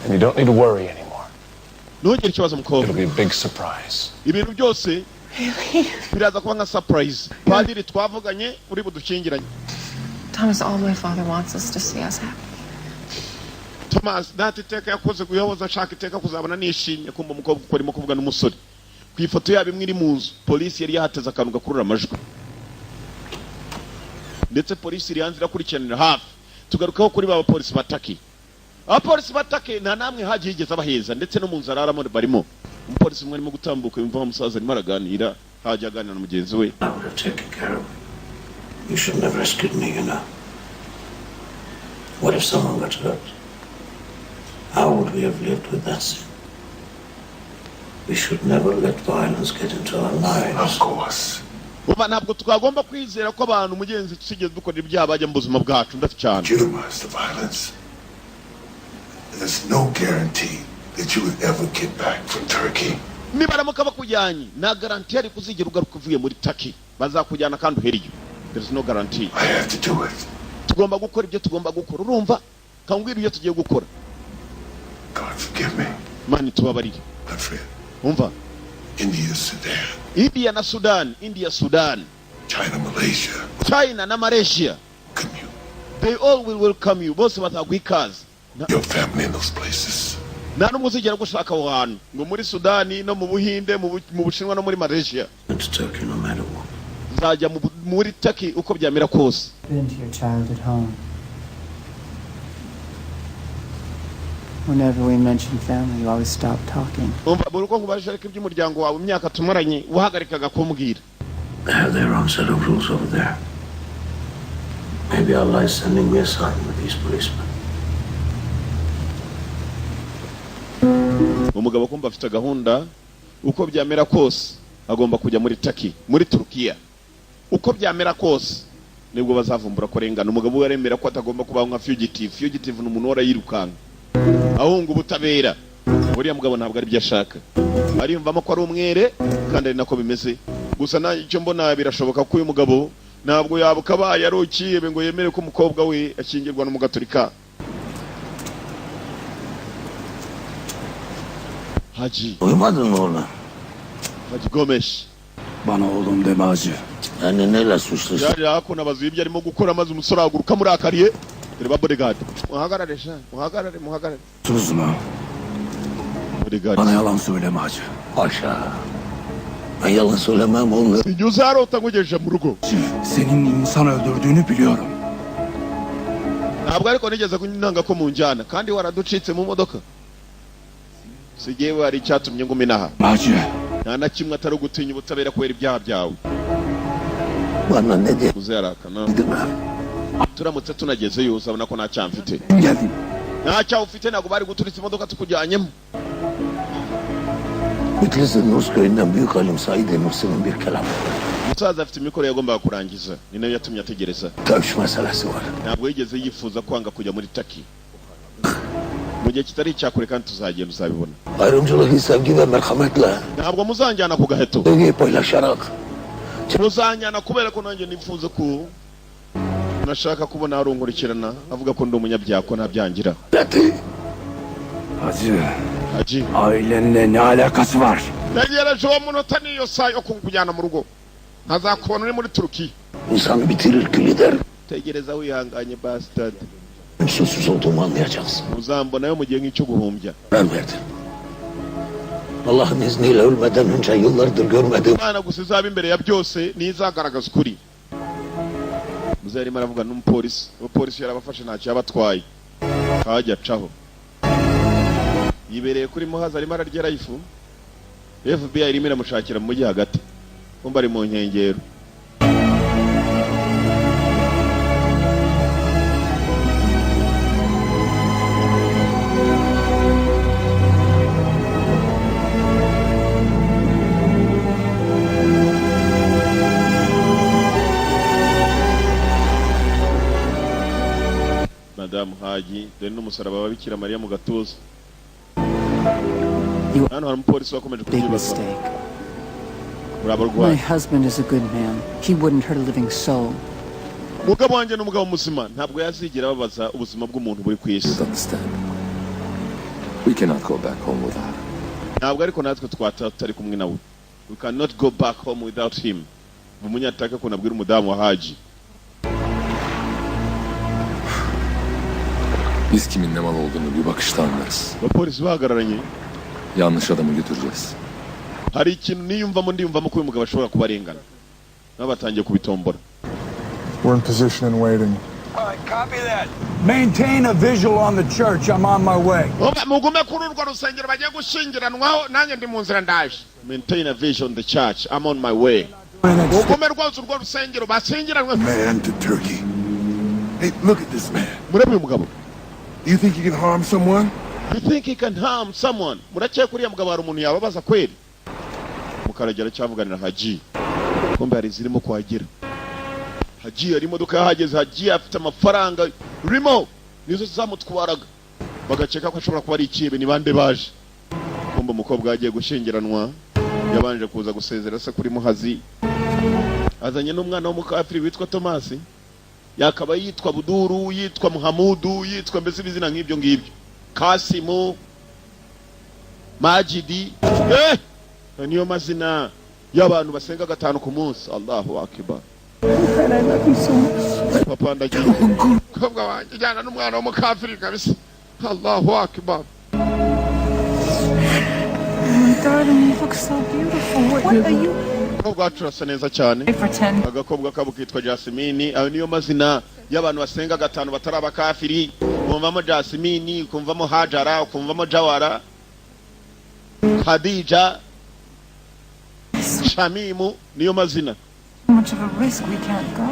And you don't need to worry anymore. Ntugire ikibazo, mukobwa. It'll be a big surprise. Ibintu byose biraza kuba nka surprise. Padiri twavuganye uri budukingiranye. Thomas, all my father wants is to see us happy. Thomas, data iteka yakoze guyoboza, ashaka iteka kuzabona nishimye. Kumva umukobwa uko arimo kuvuga n'umusore ku ifoto yabo imwe iri mu nzu, polisi yari yahateze akantu gakurura amajwi, ndetse polisi iri hanze irakurikiranira hafi. Tugarukaho kuri ba bapolisi bataki. Abapolisi batake nta namwe hagiye yigeze abaheza, ndetse no mu nzu araramo barimo. Umupolisi umwe arimo gutambuka, yumva wa musaza arimo araganira, hajya aganira na mugenzi we. I would have taken care of you. You shouldn't have rescued me. What if someone got hurt? How would we have lived with that sin? We should never let violence get into our lives. Of course. Uba ntabwo twagomba kwizera ko abantu mugenzi tusigeze dukora ibyaha bajya mu buzima bwacu ndetse cyane. Legitimize the violence. There's no guarantee that you would ever get back from Turkey. Nibaramuka bakujyanye, nta garanti yari kuzigera ugaruka uvuye muri Taki. Bazakujyana kandi uheriyo. There is no guarantee. I have to do it. Tugomba gukora ibyo tugomba gukora. Urumva, kambwira ibyo tugiye gukora. God forgive me. Mani tubabarire. My friend. Umva. India, Sudan, India na Sudan, India, Sudan, China, Malaysia. China na Malaysia, they all will welcome you. Bose bazaguha ikaze. Your family in those places. Nta n'umwe uzigera gushaka aho hantu, ngo muri Sudani no mu Buhinde, mu Bushinwa no muri Malaysia. To Turkey no matter what. Nzajya muri Taki uko byamera kose. Been to your childhood home. Whenever we mention family, you always stop talking. Umva, buri uko nkubajije ariko iby'umuryango wawe, imyaka tumaranye, wahagarikaga kumbwira. They have their own set of rules over there. Maybe Allah is sending me a sign with these policemen. Umugabo kumva afite gahunda, uko byamera kose agomba kujya muri Taki, muri Turukiya, uko byamera kose nibwo bazavumbura ko arengana. Umugabo we aremera ko atagomba kubaho nka fugitive. Fugitive ni umuntu uhora yirukanka ahunga ubutabera. Uriya mugabo ntabwo aribyo ashaka, ariyumvamo ko ari umwere kandi ari nako bimeze. Gusa nanjye icyo mbona, birashoboka ko uyu mugabo ntabwo yabuka abaye ari ukihebe ngo yemere ko umukobwa we ashyingirwa n'umugatolika. Haji. Uyumadın mı oğlum? Haji Gomesh. Bana oğlum deme hacı. Yani neyle suçlusun? Yaje hakuno abaza ibyo arimo gukora, maze umusore ahaguruka murakariye. Dore ba bodyguard, muhagarare sha, muhagarare, muhagarare. Susma. Bodyguard. Bana yalan söyleme hacı. Haşa. Ben yalan söylemem oğlum. Igihe uzarota nkugejeje mu rugo. Senin insan öldürdüğünü biliyorum. Ntabwo ariko nigeze kunanga ko munjyana kandi waraducitse mu modoka. Si jyewe, hari icyatumye nguma inaha. Hacı. Nta na kimwe atari ugutinya ubutabera kubera ibyaha byawe. Bana ne diye Muze yarakana. Turamutse tunagezeyo, uzabona ko nta cyaha mfite. Geldim. Nta cyaha ufite, ntabwo bari guturitsa imodoka tukujyanyemo. Bitlis'in Rus köyünden büyük halim Said Nursi'nin bir kelamı var. Umusaza afite imikoro yagombaga kurangiza, ni nayo yatumye ategereza. Dövüş meselesi var. Ntabwo yigeze yifuza kwanga kujya muri Taki mu gihe kitari icyakure, kandi tuzagenda uzabibona. Ayrımcılığı sevgi ve merhametle, Ntabwo muzanjyana ku gaheto. sevgiyi paylaşarak Muzanjyana kubera ko nanjye nifuza ko nashaka kubona hari unkurikirana avuga ko ndi umunyabyaha, ko ntabyangira. Hacı. Hacı. Ailenle ne alakası var? Ntegereje uwo munota n'iyo saa yo kukujyana mu rugo. Nkazakubona uri muri Turukiya. İnsanı bitirir kül eder. Tegereza wihanganye, bastard. Suçsuz olduğumu anlayacaksın. Uzambonayo mu gihe nk'icyo guhumbya. Ben verdim. Allah'ın izniyle ölmeden önce yıllardır görmediğim Imana gusa izaba imbere ya byose, niyo izagaragaza ukuri. Muzehe arimo aravuga n'umupolisi. Umupolisi yarabafashe, ntacyo yabatwaye, kajya acaho yibereye kuri Muhazi, arimo ararya life. FBI irimo iramushakira mu mujyi hagati, kumba ari mu nkengero. Madamu Haji, dore n'umusaraba wa Bikira Mariya mu gatuza. Hano hari umupolisi wakomeje Big kubyibaza. mistake. Muri abarwayi. My husband is a good man. He wouldn't hurt a living soul. Umugabo wanjye ni umugabo muzima, ntabwo yazigera ababaza ubuzima bw'umuntu buri ku isi. We cannot go back home without him. Ntabwo ariko natwe twata tutari kumwe nawe. We cannot go back home without him. Umunyataka ko nabwira umudamu wa Haji. Biz kimin ne mal olduğunu bir bakışta anlarız. Abapolisi bahagararanye. Yanlış adamı götüreceğiz. Hari ikintu niyumvamo, ndiyumvamo ko uyu mugabo ashobora kuba arengana. Nabo batangiye kubitombora. We're in position and waiting. Maintain a visual on the church. I'm on my way. Umva, mugume kuri urwo rusengero bagiye gushyingiranwaho, nanjye ndi mu nzira ndaje. Maintain a vision the church, I'm on my way. Mugume rwose urwo rusengero bashyingiranwe. Man to Turkey. Hey, look at this man. Murebe uyu mugabo. Do you think he can harm someone? You think he can harm someone? Murakeka uriya mugabo hari umuntu yababaza kweli? Mukaragera cyavuganira Haji, kumbe hari izirimo kuhagera. Haji hari imodoka yahageze. Haji afite amafaranga rimo nizo zamutwaraga, bagakeka ko ashobora kuba ari ikibe. Ni bande baje? Kumbe umukobwa yagiye gushyingiranwa, yabanje kuza gusezera se kuri Muhazi, azanye n'umwana w'umukafiri witwa Tomasi. Yakaba yitwa Buduru, yitwa Muhamudu, yitwa mbese ibizina nk'ibyo ngibyo, Kasimu, Majidi, niyo mazina y'abantu basenga gatanu ku munsi. Allahu akbar! Papa, ndagiye. Mukobwa wanjye, jyana n'umwana w'umukafiri kabisa. Allahu akbar! My darling, you look so beautiful. What are you? Umukobwa wacu urasa neza cyane. Pretend. Agakobwa kabo kitwa Jasimini. Ayo niyo mazina y'abantu basenga gatanu batari abakafiri. Kumvamo Jasimini, ukumvamo Hajara, ukumvamo Jawara, Khadija, Shamimu, niyo mazina. Too much of a risk. We can't go.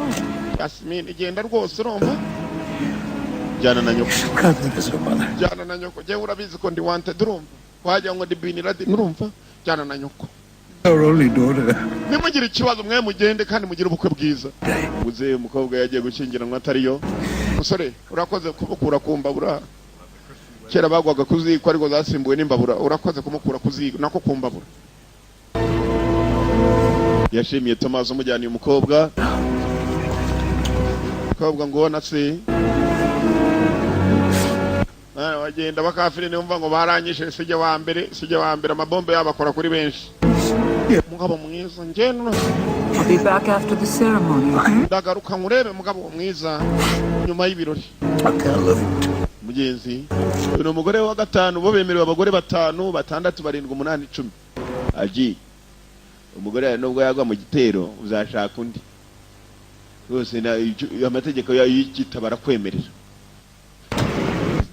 Jasimini, genda rwose, urumva, jyana na nyoko, jyana na nyoko. Jyewe urabizi ko ndi wanted, urumva, wagira ngo ndi Bin Laden, urumva, jyana na nyoko. Our only daughter. Nimugire ikibazo mwe mugende, kandi mugire ubukwe bwiza. Muzehe, umukobwa yagiye gushyingiranwa atariyo. Musore, urakoze kumukura ku mbabura. Kera bagwaga ku ziko, ariko zasimbuwe n'imbabura. Urakoze kumukura ku ziko nako ku mbabura. Yashimiye Thomas umujyaniye umukobwa. Umukobwa ngo na se bagenda bakafiri, niumva ngo baranyishe, sijye wa mbere, sijye wa mbere, amabombe yabo akora kuri benshi. Mugabo mwiza, ngeno. I'll be back after the ceremony, okay? Ndagaruka nkurebe, mugabo mwiza, nyuma y'ibirori. Mugenzi, uyu ni umugore wa gatanu. Bo bemerewe abagore batanu, batandatu, barindwi, umunani, 10. Aji umugore yawe nubwo yagwa mu gitero uzashaka undi rwose, amategeko y'igitabo arakwemerera.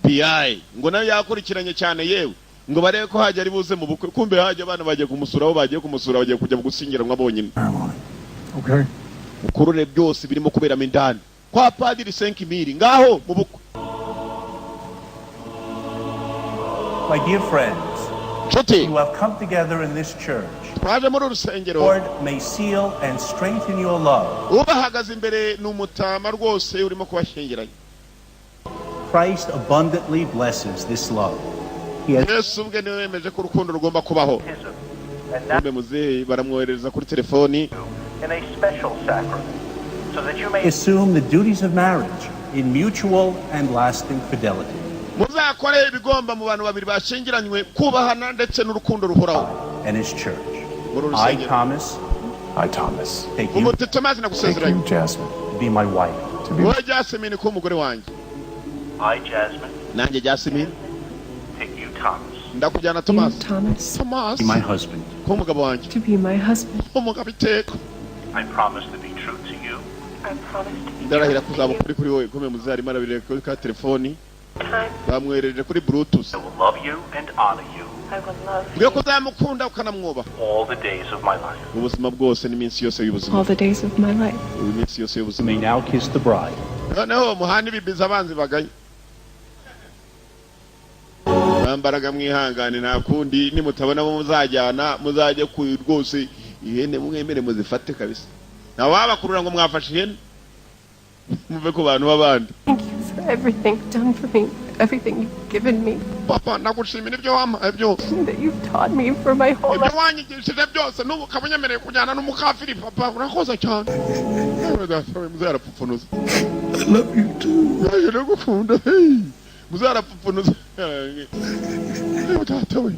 FBI ngo nayo yakurikiranye cyane, yewe ngo barebe ko hajya ari buze mu bukwe. Kumbe hajya abana bagiye kumusura, aho bagiye kumusura bagiye kujya gusingiranwa bonyine. Okay. Mukurure byose birimo kuberamo indani kwa padiri Senkimiri ngaho mu bukwe. My dear friends, nshuti, you have come together in this church. Twaje muri uru rusengero. Lord may seal and strengthen your love. Ubahagaze imbere ni umutama rwose urimo kubashyingiranya. Christ abundantly blesses this love. He has Yesu ubwe niwe wemeje ko urukundo rugomba kubaho. Kumbe muzehe baramwoherereza kuri telefoni. In a special sacrament, so that you may assume the duties of marriage in mutual and lasting fidelity. Muzakore ibigomba mu bantu babiri bashyingiranywe, kubahana ndetse n'urukundo ruhoraho. And his church. Muri uru I, rusengero. Thomas, I, Thomas, take you, Umuti Thomas, take nagusezeranye you, Jasmine, to be my wife, to be wowe Jasmine ko umugore wanjye. I, Jasmine, Nanjye Jasmine take you, Thomas, ndakujyana Thomas. Thomas. Thomas. be my husband. Ko umugabo wanjye. To be my husband. Umugabo iteka. I promise to be true to you I promise to be Ndarahira kuzaba ukuri kuri wowe. Kome muze arimo arabireba kuri ka telefoni bamwohereje kuri Bluetooth. I will love you and honor you I will love Mbwiye ko uzamukunda ukanamwubaha all the days of my life. Ubuzima bwose n'iminsi yose y'ubuzima. All the days of my life. Iminsi yose y'ubuzima. You may now kiss the bride. Noneho muhana ibibiza abanzi baganye mwambaraga mwihangane, nta kundi. Nimutabona abo muzajyana, muzajye ku rwose ihene mwemere muzifate kabisa, ntawabakurura ngo mwafashe ihene, muve ku bantu b'abandi. Thank you for everything you've done for me, everything you've given me, Papa, ndagushimira ibyo wampaye byose that you've taught me for my whole ibyo life. Wanyigishije byose, n'ubu ukaba unyemereye kujyana n'umukafiri. Papa, urakoze cyane. Yewe data we, muzehe arapfupfunuza. I love you too. Yaje ndagukunda. Hey, muzehe arapfupfunuza. Yewe data we,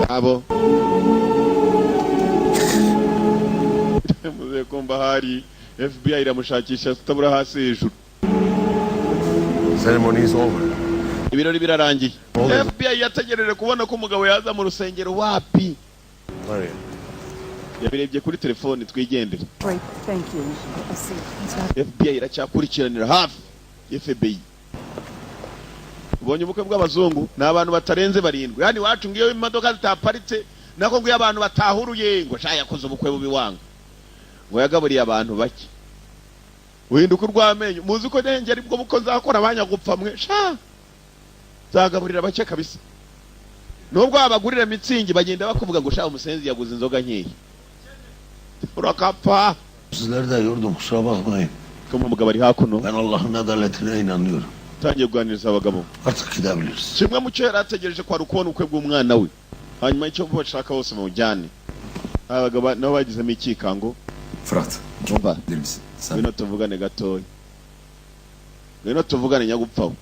abo muzehe kumva hari FBI iramushakisha zitabura hasi hejuru. Ceremony is over. Ibirori birarangiye. FBI yategereje kubona ko umugabo yaza mu rusengero, wapi. Maria. Yabirebye kuri telefoni, twigendere. Great, thank you. I see. FBI iracyakurikiranira hafi. FBI ubonye ubukwe bw'abazungu ni abantu batarenze barindwi. Hano iwacu ngiyo imodoka zitaparitse, nako ngiyo abantu batahuruye ngo sha yakoze ubukwe bubi wanga, ngo yagaburiye abantu bake, uhinduka urw'amenyo. Muzi ko nenge aribwo buko nzakora, abanyagupfa mwe sha nzagaburira bake kabisa. Nubwo wabagurira Mützig, bagenda bakuvuga ngo sha umusenzi yaguze inzoga nkeya, urakapfa. Sizleri de yordum, kusura bakmayın. Ko umugabo ari hakuno. Ben Allah'ın adaletine inanıyorum. Utangiye kuganiriza abagabo. Artık gidebiliriz. Kimwe mu cyo yari ategereje kwari ukubona ubukwe bw'umwana we, hanyuma icyo bashaka bose bamujyane. Abagabo nabo bagizemo ikikango. Fırat, Umva, gelir misin? Sen ngwino tuvugane gatoya, ngwino tuvugane nyagupfawe.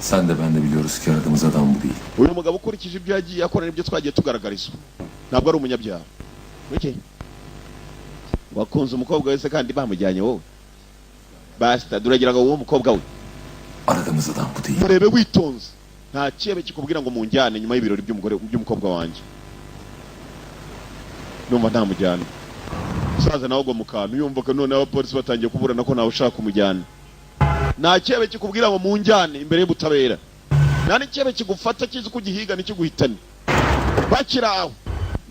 Sen de ben de biliyoruz ki aradığımız adam bu değil. Uyu mugabo, ukurikije ibyo yagiye akora n'ibyo twagiye tugaragarizwa, ntabwo ari umunyabyaha. Okay. Wakunze umukobwa wese kandi bamujyanye wowe basta uragira ngo wowe umukobwa we. Aradığımız adam bu değil. Murebe witonze, nta kiebe kikubwira ngo munjyane nyuma y'ibirori by'umugore by'umukobwa wanjye. Numva ntamujyana. Umusaza nawe agwa mu kantu, yumva ko noneho abapolisi batangiye kuburana ko nawe ushaka kumujyana. Nta kiebe kikubwira ngo munjyane imbere y'ubutabera, nta n'ikiebe kigufata kizi ko ugihiga ntikiguhitane. Bakiri aho,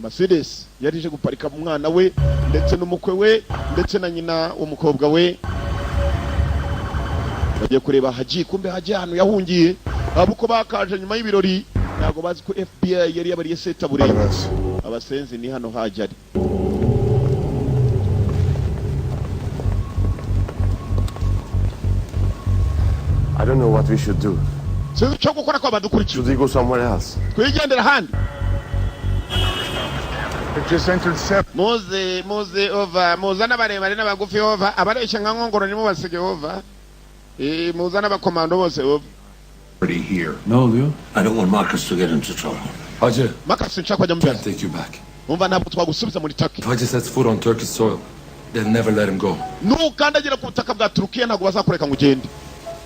Mercedes yari ije guparika umwana we ndetse n'umukwe we ndetse na nyina w'umukobwa we, bagiye kureba Haji. Kumbe Haji ahantu yahungiye, abo uko bakaje nyuma y'ibirori ntabwo bazi ko FBI yari yabariye setabure abasenzi. Ni hano Haji ari. I don't know what we should do. Sinzi icyo gukora ko badukurikiye. Should we go somewhere else? Twigendera ahandi. It just entered seven. Muze muze, over. Muza n'abarebare n'abagufi, over. Abareshya nka nkongoro nimubasige, over. Muza n'abakomando bose, over. Already here. Ne oluyor? I don't want Marcus to get into trouble. Hacı, Marcus, sinshaka kujya mu can't bibazo. take you back. Umva, ntabwo twagusubiza muri Turkey. If Hacı sets foot on Turkish soil, they'll never let him go. Nukandagira ku butaka bwa Turukiya, ntabwo bazakureka ngo ugende.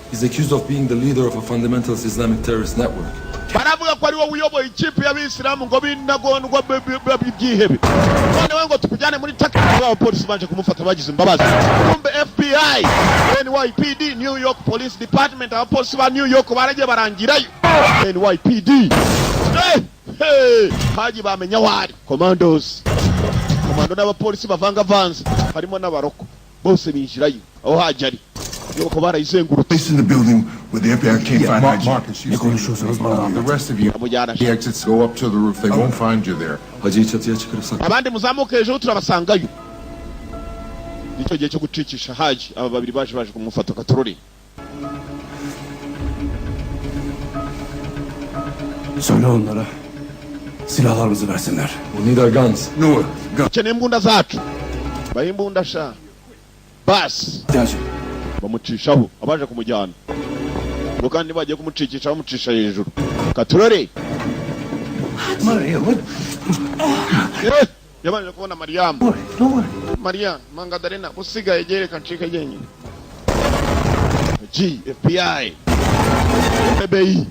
He's accused of being the leader of a fundamentalist Islamic terrorist network. Baravuga ko ari wowe uyoboye ikipe y'abisilamu ngo b'intagondwa byihebe. None we ngo tukujyane muri Turkey? Abapolisi baje kumufata bagize imbabazi. Kumbe FBI, NYPD, New York Police Department, abapolisi ba New York baragiye barangirayo. NYPD. Hey, hey, Haji bamenya aho ari. Commandos, komando n'abapolisi bavangavanze harimo n'abaroko bose binjirayo aho Haji ari. Nuko barayizengurutse. Place in the building where the FBI can't find Mar- Haji. Marcus, you Ne stay. Konuşuyorsunuz bana anlatın. The rest of you, Bamujyana. the exits go up to the roof. They won't find you there. Hacı'yı çatıya çıkarıp sakla. Abandi muzamuke hejuru, turabasangayo. Nicyo gihe cyo gucikisha Haji. Aba babiri baje kumufata katorori. Söyle onlara. Silahlarımızı versinler. We need our guns. Noah, gun. Dukeneye imbunda zacu, bahe imbunda sha basi. Hadi Hacı. Bamucishaho abaje kumujyana ngo kandi bagiye kumucikisha, bamucisha hejuru katorori. Maria, what? Eh, yabanje kubona Mariyamu, Mariya Mangadarena usigaye gereka ncike jyenyine. G FBI, FBI.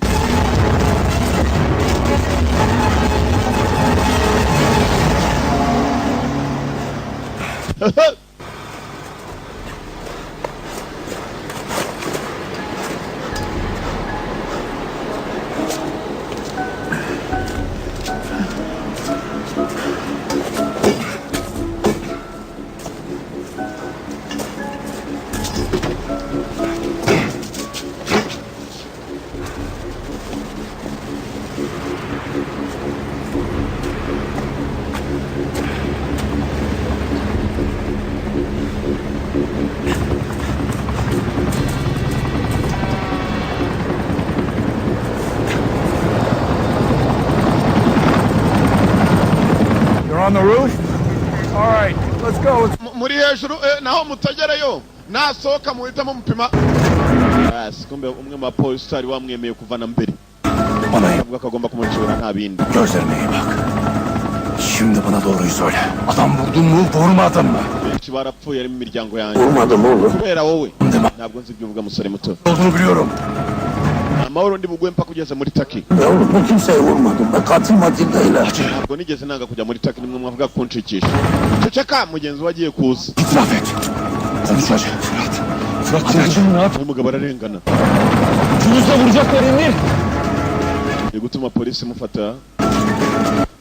You're on the roof? All right, let's go. Muri hejuru, naho mutagerayo nasohoka muhitamo mupima. Basi kumbe umwe mu bapolisi utari wamwemeye kuva na mbere avuga ko agomba kumucura nta bindi. Gözlerine iyi bak. Şimdi bana doğruyu söyle. Adam vurdun mu, vurmadın mı? Benshi barapfuye ari mu miryango yanjye. Vurmadım oğlum. Kubera wowe. Ntabwo nzi ibyo uvuga, musore muto. Olduğunu biliyorum. Amahoro ndi buguhe mpaka ugeze muri Taki. Ben oğlum ben kimseyi vurmadım. Ben katil matil değilim. Ntabwo nigeze nanga kujya muri Taki, nimwe mwavuga kunshikisha. Ceceka, mugenzi we agiye kuza. İtiraf et. Konuş hacı. Fırat. Fırat çıldırdın mı? Ne yap? Uyu mugabo ararengana. Ucunuzda vuracaklar Emir. Ni gutuma polisi imufata,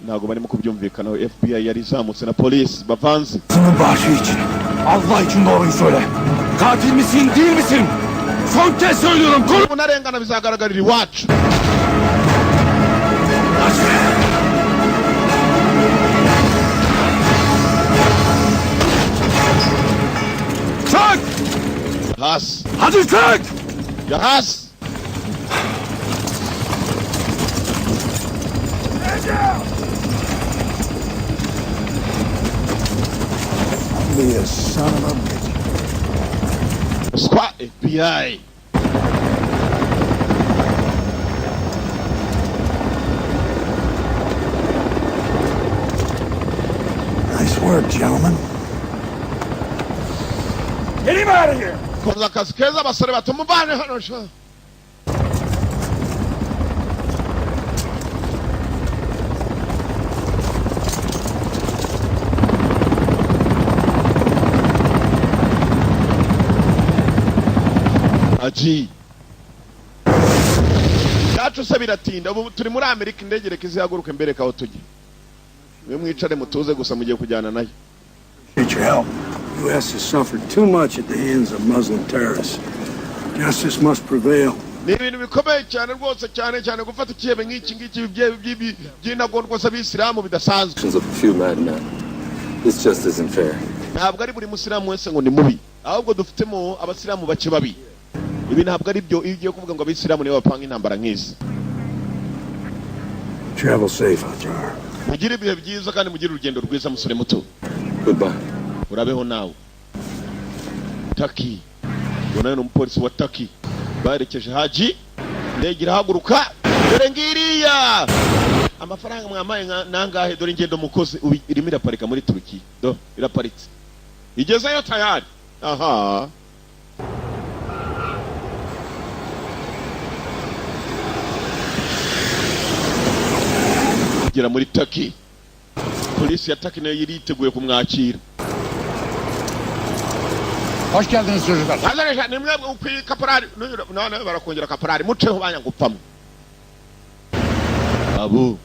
ntabwo barimo kubyumvikanaho. FBI yari izamutse na polisi bavanze. Kızının bağışı için. Allah için doğruyu söyle. Katil misin, değil misin? Son kez söylüyorum. Konuş. Umuntu arengana, bizagaragarira iwacu. Hacı. Çök! Hasi. Hadi çök! Ya hasi. Be a son of a bitch. Squad FBI. Nice work, gentlemen. Get him out of here! Koza akazi keza abasore batumuvane hano sha. Aji byacu se biratinda. Ubu turi muri Amerika, indege reka izihaguruke mbereka aho tujya. Mwe mwicare mutuze gusa, mugiye kujyana nayo. Appreciate your help. U.S. has suffered too much at the hands of Muslim terrorists. Justice must prevail. Ni ibintu bikomeye cyane rwose, cyane cyane gufata ikihebe nk'iki ngiki by'intagondwa z'abisilamu bidasanzwe. Actions of a few madmen. This just isn't fair. Ntabwo ari buri musilamu wese ngo ni mubi, ahubwo dufitemo abasilamu bake babi. Ibi ntabwo ari byo iyo ugiye kuvuga ngo abisilamu nibo bapanga intambara nk'izi. Travel safe, Ajar. Mugire ibihe byiza kandi mugire urugendo rwiza, musore muto. Goodbye. Urabeho nawe. Taki uwo nawe ni umupolisi wa Taki baherekeje Haji. Indege irahaguruka, dore ngiriya. Amafaranga mwamaye nangahe? Dore ingendo mukoze. Ubu irimo iraparika muri Turukiya, do iraparitse, igezeyo tayari. Aha kugera muri Taki, polisi ya Taki nayo yari yiteguye kumwakira. Hoş geldiniz çocuklar. Azaresha nimwe ukwiye kaporari none barakongera kaporari muceho banyagupfamo. Abo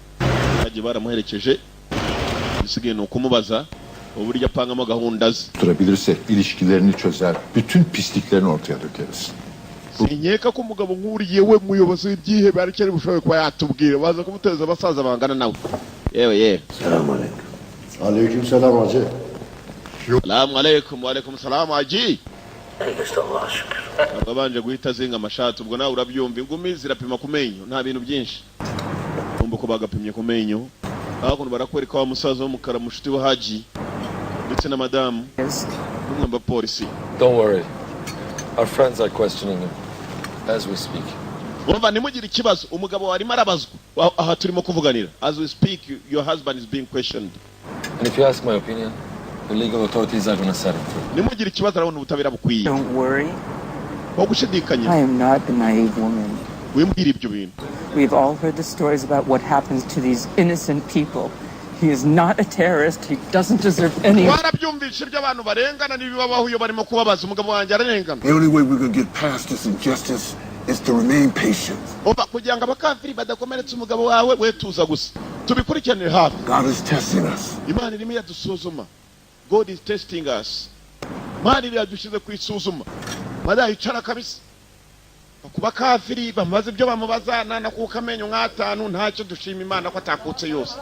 bagiye baramuherekeje, igisigaye ni ukumubaza uburyo apangamo gahunda ze. Tutturabilirsek ilişkilerini çözer, bütün pisliklerini ortaya dökeriz. Sinkeka ko umugabo nk'uriye we muyobozi w'ibyihebe aricyo ari bushoboye kuba yatubwira. Baza kumuteza abasaza bangana nawe. Yewe yewe. Selamünaleyküm. Aleykümselam hacı. Salamu alaikum. Wa alaikum salam haji. İyi işte Allah'a şükür. Ntabwo abanje guhita azinga amashati, ubwo nawe urabyumva, ingumi zirapima ku menyo, nta bintu byinshi. Kumva ko bagapimye ku menyo. Hakuno barakwereka wa musaza w'umukara, mushuti wa Haji ndetse na madamu n'umwe mu bapolisi. Don't worry. Our friends are questioning him as we speak. Umva, ntimugire ikibazo, umugabo warimo arabazwa. Aha turimo kuvuganira, as we speak, your husband is being questioned. And if you ask my opinion, the legal authorities are gonna set him free. Nimugire ikibazo, arabona ubutabera bukwiye. Don't worry. Wo gushidikanya. I am not the naive woman. Wimbwira ibyo bintu. We've all heard the stories about what happens to these innocent people. He is not a terrorist. He doesn't deserve any. Twarabyumvishe ibyo abantu barengana n'ibibabaho iyo barimo kubabaza. Umugabo wanjye ararengana. The only way we could get past this injustice is to remain patient. Umva, kugira ngo abakafiri badakomeretsa umugabo wawe, we tuza gusa tubikurikiranire hafi. God is testing us. Imana irimo iradusuzuma. God is testing us. Imana iradushyize ku isuzuma. Badayicara kabisa ku bakafiri bamubaza ibyo bamubaza, nanakuka amenyo nk'atanu ntacyo. Dushima Imana ko atakutse yose.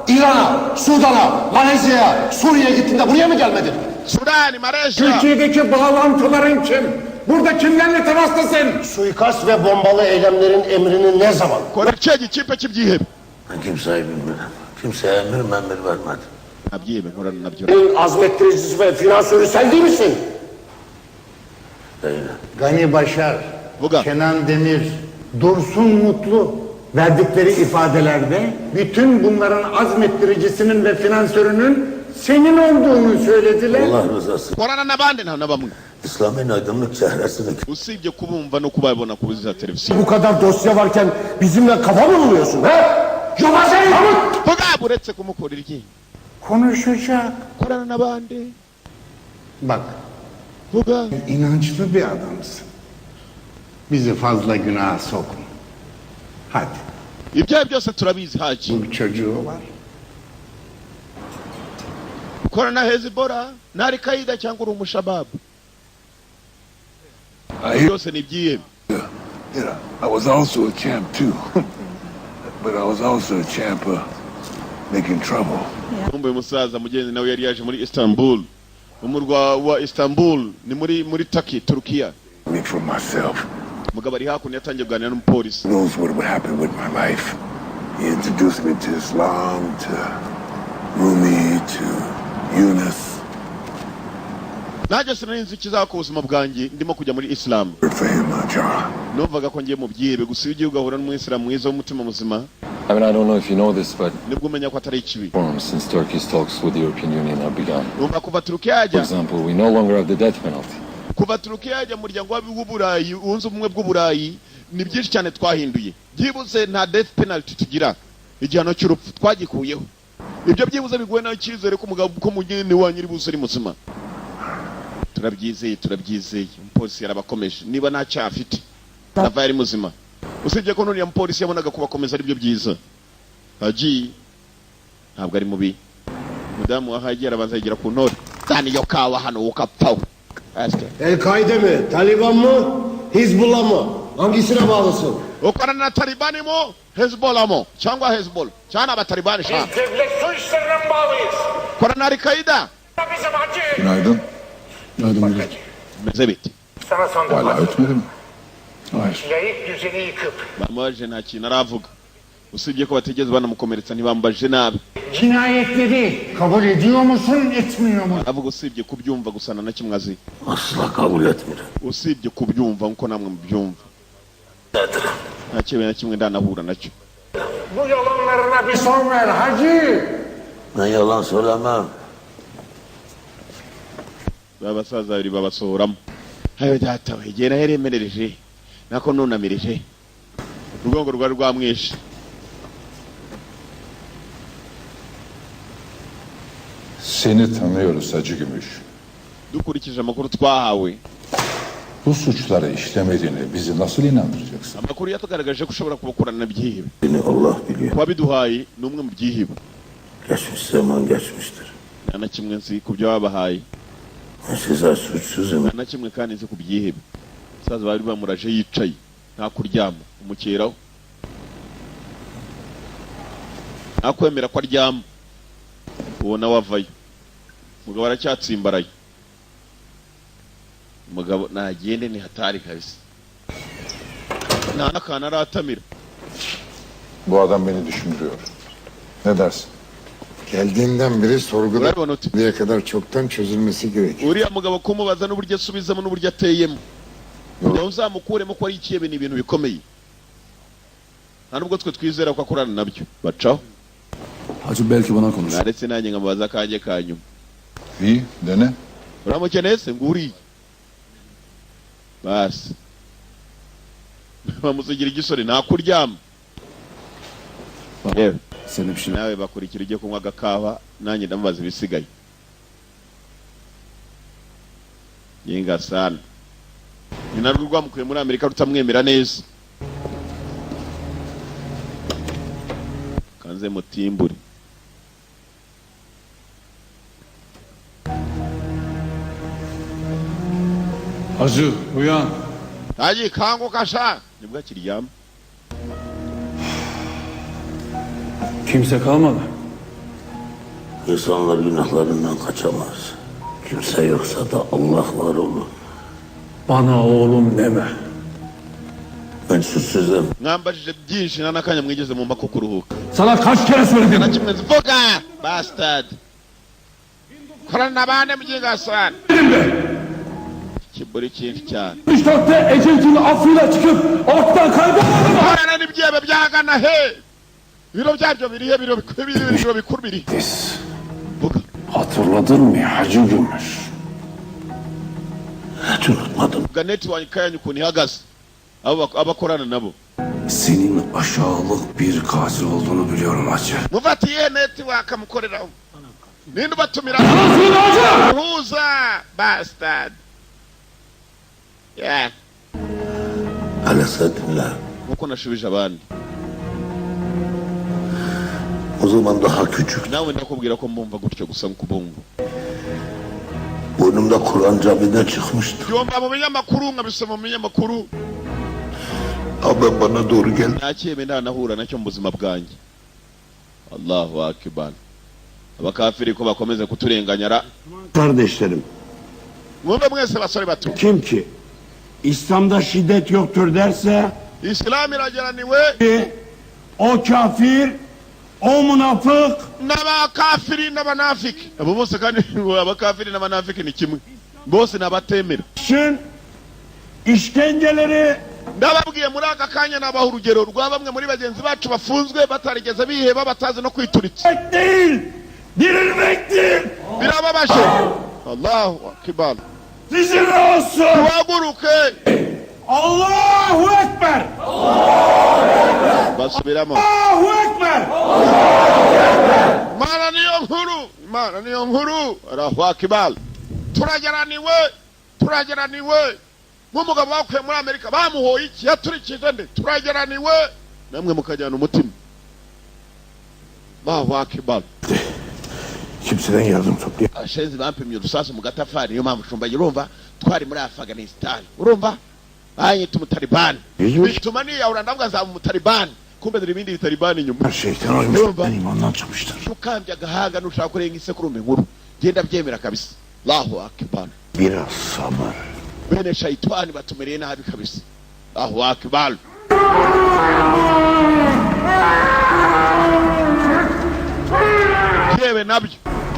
İran'a, Sudan'a, Malezya'ya, Suriye'ye gittin de buraya mı gelmedin? Sudani, Malezya. Türkiye'deki bağlantıların kim? Burada kimlerle temastasın? Suikast ve bombalı eylemlerin emrini ne zaman? Kora ikihe gikipe cy'ibyihebe? Ben kimseyi bilmiyorum. Kimseye emir memir vermedim. Nta byihebe nkorana nabyo. Azmettiricisi ve finansörü sen değil misin? Değilim. Gani Başar, Vuga. Kenan Demir, Dursun Mutlu verdikleri ifadelerde bütün bunların azmettiricisinin ve finansörünün senin olduğunu söylediler. Allah rızası. Korana n'abandi? Nta na bamwe. İslam'ın aydınlık çehresini Usibye kubumva no kubabona kuri za televiziyo. Bu kadar dosya varken bizimle kafa mı buluyorsun he? Yobaz Vuga, uretse kumukorera iki? Konuşacak. Korana n'abandi? Bak, Vuga. İnançlı bir adamsın. Bizi fazla günaha sokma. Hadi. Ibyaha byose turabizi, Haji. Bu çocuğu var. Ukorana na Hezbollah na Al-Qaida cyangwa uri umushababu? Byose ni ibyihebe. I was also a champ too. But I was also a champ making trouble. Kumbe uyu musaza mugenzi nawe yari yaje muri Istanbul, umurwa wa Istanbul ni muri Turkey, Turukiya. Me for myself. Mugabo ari hakuno, yatangiye kuganira n'umupolisi. Knows what would happen with my life. He introduced me to Islam, to Rumi, to Yunus. Nanjye sinari nzi ikizaba ku buzima bwanjye, ndimo kujya muri Islam. Good for him, John. Numvaga ko ngiye mu byihebe gusa. Iyo ugiye ugahura n'umuyisilamu mwiza w'umutima muzima, I mean, I don't know if you know this, but nibwo umenya ko atari ikibi. reforms since Turkey's talks with the European Union have begun. Numva kuva Turukiya For yajya example, we no longer have the death penalty. Kuva Turukiya yajya mu muryango w'Uburayi wunze ubumwe bw'Uburayi, ni byinshi cyane twahinduye. Byibuze nta death penalty tugira, igihano cy'urupfu twagikuyeho. Ibyo byibuze biguhe nawe icyizere ko umugabo ko mugeni wanyu uri buze ari muzima. Turabyizeye, turabyizeye. Umupolisi yarabakomeje, niba nta cyaha afite ndava yari muzima, usibye ko nuriya mupolisi yabonaga kubakomeza aribyo byiza. Haji ntabwo ari mubi. Umudamu wa Haji arabanza yigira ku ntore zana iyo kawa hano ukapfaho. Aske. El Kaide mi, Taliban mı, Hizbullah mı? Hangisine bağlısın? Ukorana na Talibani mo, Hezbollah mo, cyangwa Hezbollah cyangwa abatalibani sha? Devlet su işlerine mi bağlıyız? Korana na Al-Qaida? Bizim hacı. Günaydın. Meze bite? Sana sandık Hala ötmedi mi? Hayır. Laik düzeni yıkıp Bamubaje, nta kintu aravuga, usibye ko batigeze banamukomeretsa, ntibambaje nabi. Cinayetleri kabul ediyor musun, etmiyor musun? Aravuga usibye kubyumva gusa, nta na kimwe azi. Asla kabul etmiyorum. Usibye kubyumva nkuko namwe mubyumva, nta kintu na kimwe ndanahura nacyo. Bu yalanlarına bir Son ver hacı. Ben yalan söylemem. Ba basaza babiri babasohoramo. Ayo data we, igihe naheremereje nako nunamirije urwego rwari rwamwishe. Seni tanıyoruz Hacı Gümüş. Dukurikije amakuru twahawe, Bu suçları işlemediğine bizi nasıl inandıracaksın? Amakuru yatugaragaje ko ushobora kuba ukorana n'ibyihebe. Beni Allah biliyor. Wabiduhaye ni umwe mu byihebe. Geçmiş zaman geçmiştir. Nta na kimwe nzi ku byo babahaye. Ben size suçsuzum. Nta na kimwe kandi nzi ku byihebe. Saza bari bamuraje yicaye nta kuryama, umukeraho nta kwemera ko aryama, uwo nawe avayo. Umugabo aracyatsimbaraye. Umugabo nagende, ni hatari kabisa, nta n'akantu aratamira. Bu adam beni düşündürüyor. Ne dersin? Geldiğinden beri sorguda Urabibona ute? diye kadar çoktan çözülmesi gerekiyor. Uriya mugabo kumubaza n'uburyo asubizamo n'uburyo ateyemo, kugira ngo uzamukuremo ko ari ikihebe, ni ibintu bikomeye. Nta nubwo twe twizera ko akorana nabyo, bacaho. Hacı belki bana konuşur. Naretse nanjye nkamubaza akanjye ka nyuma. İyi dene. Uramukeneye se? Nguriye basi, bamusigira igisore ntakuryama. Yewe Sen de bir şey nawe bakurikira, ujye kunywa agakawa, nanjye ndamubaza ibisigaye. Yinga sana, ni narwo rwamukuye muri Amerika rutamwemera neza. Kanze mutimbure. Hacı uyan. Haji, kanguka sha, nibwo akiryama. Kimse kalmadı. İnsanlar günahlarından kaçamaz. Kimse yoksa da Allah var olur. Bana oğlum deme. Ben suçsuzum. Mwambajije byinshi, nta n'akanya mwigeze mumpa ko kuruhuka. Sana kaç kere söyledim. Na kimwe zivuga, bastard. Korana bande mujinga sana, kiburi cyinshi cyane. 74'te Ecevit'in affıyla çıkıp ortadan kaybolmadı mı? Korana n'ibyebe byagana he? Ibiro byabyo birihe? Biro bikuru biri, biro bikuru biri. Hatırladın mı Hacı Gümüş? Hiç unutmadım. Vuga network yanyu ukuntu ihagaze, abo abakorana nabo. Senin aşağılık bir katil olduğunu biliyorum Hacı. Mufatiye network mukoreraho, ninde ubatumira muhuza, bastard, yeah. Hele sen dinle. Nkuko nashubije abandi. O zaman daha küçük. Nawe ndakubwira ko mbumva gutyo gusa nk'ukubumva. Boynumda Kur'an camiden çıkmıştı. Byumva mu binyamakuru, nkabisoma mu binyamakuru. Ablam bana doğru geldi. Nta cyebe ndanahura nacyo mu buzima bwanjye. Allahu akbar, abakafiri ko bakomeza kuturenganyara. Kardeşlerim, Mwumve mwese basore bato. Kim ki İslam'da şiddet yoktur derse Isilamu irageraniwe. O kafir, o münafık N'abakafiri n'abanafiki, abo bose kandi ngo abakafiri n'abanafiki ni kimwe, bose ni abatemera. Için işkenceleri Ndababwiye muri aka kanya, nabaha urugero rwa bamwe muri bagenzi bacu bafunzwe batarigeze biheba, batazi no kwituritsa. Değil, dirilmektir. Birababaje. Allahu akbar. Sizin olsun. Duhaguruke. Allahu Ekber. Basubiramo. Allahu Ekber. Mana niyo nkuru, Imana niyo nkuru. Allahu akbar, turageraniwe, turageraniwe. Nk'umugabo bakuye muri Amerika bamuhoye iki? Yaturikije nde? Turageraniwe, namwe mukajyana umutima. Allahu akbar. Kimseden yardım toplayamaz. Abashenzi bampimye urusasu mu gatafari, niyo mpamvu shumbaye. Urumva, twari muri Afghanistan, urumva banyita umutalibani, bituma niyahura, ndavuga nzaba umutalibani, kumbe dore ibindi bitalibani inyuma. Şeytan oymuş. Urumva İmandan çıkmıştır. Ukambye agahanga nushaka kurenga isekurume nkuru, genda byemera kabisa. Allahu akbar. Biraz sabır. Bene shayitani batumereye nabi kabisa. Allahu akbar. Yewe nabyo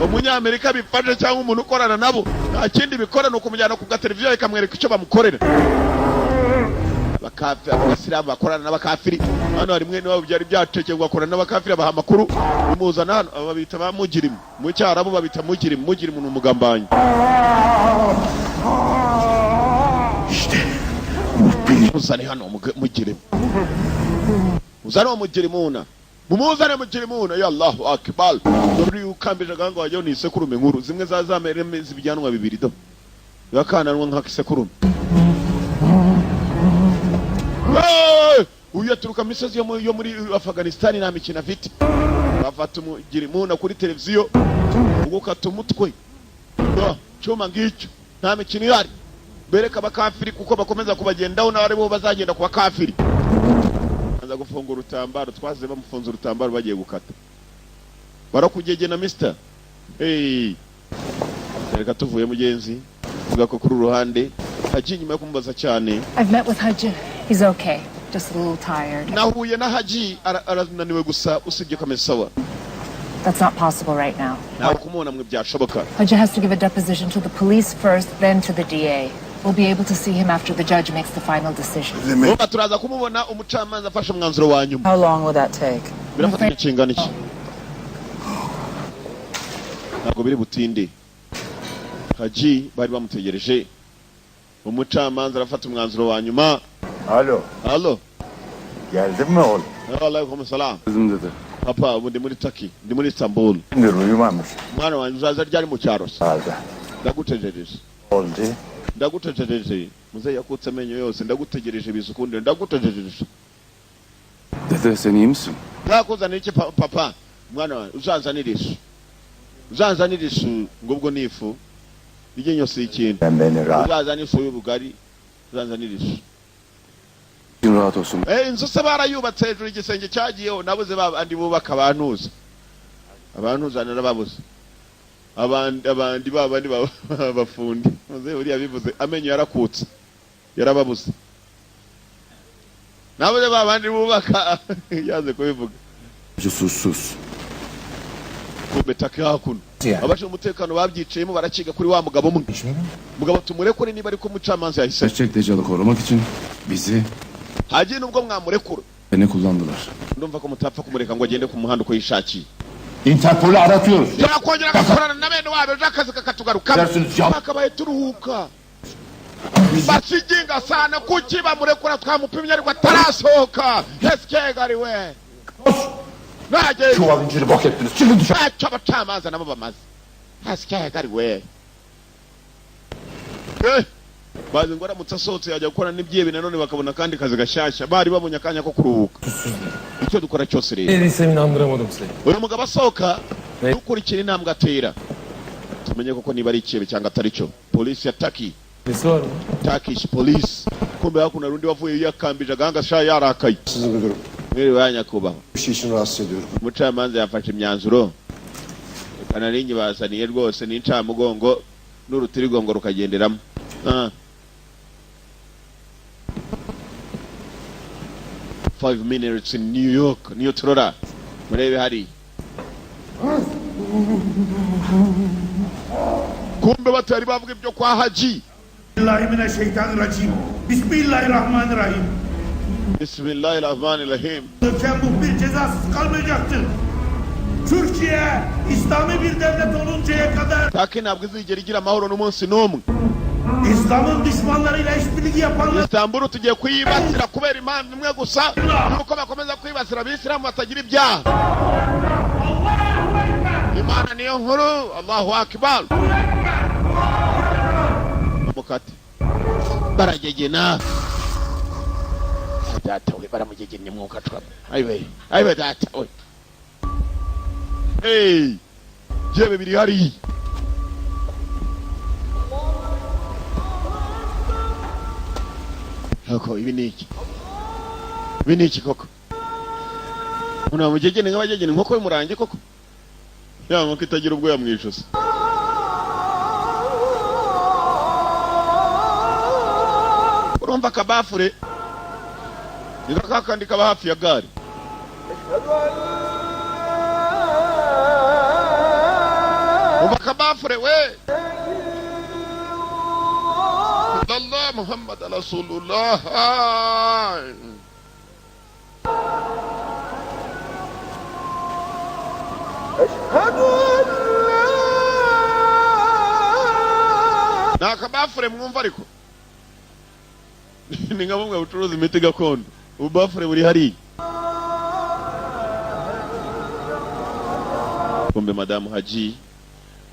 umunyamerika bifashe cyangwa umuntu ukorana nabo, nta kindi bikora ni ukumujyana ku gateleviziyo ikamwereka icyo bamukorera. Abakafi, abasilamu bakorana n'abakafiri hano hari mwene wabo byari byacekeye ngo bakorana n'abakafiri, abaha amakuru, bimuzana hano. Aba babita ba mujirimu, mu cyarabu babita mujirimu. Mujirimu ni umugambanyi. Muzane hano mujirimu, muzane uwo mujirimuna, mumuzane mujirimuna. Ya Allahu akbar. Dore ukambije agahanga wajyaho ni isekurume nkuru, zimwe za zamereme z'ibyanwa bibiri, do gakananwa nk'akisekurume. Hey! Uyu aturuka mu misozi yo muri Afghanistan, nta mikino afite. Bafata umugirimuna kuri televiziyo, ugukata umutwe. Ah, cyuma ngicyo, nta mikino ihari. Bereka abakafiri kuko bakomeza kubagendaho, n'abari bo bazagenda ku bakafiri. Aza gufunga urutambaro, twaze bamufunze urutambaro bagiye gukata, barakugegena mister. Hey, reka tuvuye mugenzi vuga ko kuri uruhande Haji nyuma yo kumubaza cyane. I've met with Haji. He's okay. Just a little tired. Nahuye na Haji, arananiwe gusa, usibye ko ameze sawa. That's not possible right now. Ntabwo kumubona mwe byashoboka. Haji has to give a deposition to the police first, then to the DA. We'll be able to see him after the judge makes the final decision. Urumva turaza kumubona umucamanza afashe umwanzuro wa nyuma. How long will that take? Birafata igihe kingana iki? Ntabwo biri butinde. Haji bari bamutegereje, umucamanza arafata umwanzuro wa nyuma. Alo. Alo. Geldin mi oğlum? Aleyküm selam. Kızım dedi. Papa, ubu ndi muri Turkey, ndi muri Istanbul. Gündür uyumamış. Mwana wanjye, uzaza ryari mu cyaro se? Herhalde. Ndagutegereje. Oldu. Ndagutegereje. Muzehe yakutse amenyo yose. Ndagutegereje, bizukunde, ndagutegereje. Dede, sen iyi misin? Nzakuzanira iki papa? Mwana wanjye, uzanzanira isu, uzanzanira isu. Ngo ubwo ni ifu iryinyo si ikintu. Sen beni rahat. Uzazana ifu y'ubugari, uzanzanira isu. İçin rahat olsun. Eh, inzu se barayubatse, hejuru igisenge cyagiyeho. Nabuze ba bandi bubaka, abantuza, abantuza narababuze, abandi abandi ba bandi bafundi. Muzehe uriya bivuze amenyo yarakutse, yarababuze. Nabuze ba bandi bubaka, yanze kubivuga. Sus sus. Kumbe take hakuno abashinzwe umutekano babyicayemo, barakiga kuri wa mugabo umwe. Mugabo tumurekure niba ariko umucamanza yahise. Gerçek Deccal'ı korumak için bizi Hagiye nubwo mwamurekura beni kullandılar. Ndumva ko mutapfa kumureka ngo agende ku muhanda uko yishakiye. Interpol'ü aratıyoruz. Turakongera agakorana na bene wabo, ejo akazi kakatugarukamo. Dersiniz ya. Bakabaye turuhuka basiginga sana. Kuki bamurekura? Twamupimye ariko atarasohoka. Esikegari we nageze. Çuval inciri bok ettiniz. Çıkın dışarı. Ntacyo abacamanza nabo bamaze. Esikegari we. Eh, bazi ngo aramutse asohotse yajya gukora n'ibyebe nanone, bakabona akandi kazi gashyashya. Bari babonye akanya ko kuruhuka. Icyo dukora cyose rero, Ne dediysem inandıramadım seni. Uyu mugabo asohoka, dukurikira intambwe atera, tumenye koko niba ari icyebe cyangwa atari cyo. Polisi ya Taki. Nesi var mı? Turkish police. Kumbe hakuno hari undi wavuye yakambije agahanga sha, yarakaye. Sizin müdürüm. Mwiriwe ya nyakubahwa. Bir şey için rahatsız ediyorum. Umucamanza yafashe imyanzuro. Reka naringi bazaniye rwose n'incamugongo n'urutirigongo rukagenderamo. Ah. 5 minutes in New York niyo turora. Murebe hariya, kumbe batari bavuga ibyo kwa Haji. Bismillahirrahmanirrahim. Bismillahirrahmanirrahim. Bismillahirrahmanirrahim. Döken muhbir cezasız kalmayacaktır. Türkiye İslami bir devlet oluncaya kadar Turkey ntabwo izigera igira amahoro n'umunsi n'umwe. İslam'ın düşmanlarıyla işbirliği yapanlar Istanbul tugiye kuyibasira kubera impamvu imwe gusa, nuko bakomeza kwibasira abisilamu batagira ibyaha. Imana niyo nkuru. Allahu akbar. Mukate baragegena. Data we, baramugegennye mwuka cwamo. Ayiwe, ayiwe data we. Hey, jebe biri hariya. Koko ibi ni iki? Ibi ni iki koko? Umuntu bamugegene nk'abagegene inkoko y'umurangi koko, ya nkoko itagira ubwoya mu ijosi. Urumva akabafure ni nka kakandi kaba hafi ya gare. Umva akabafure we. Allah Muhammad Rasulullah. أشهد أن لا Ni akabafure mwumva, ariko ni nka bumwe bucuruza imiti gakondo. Ububafure buri hariya. Kumbe madamu Haji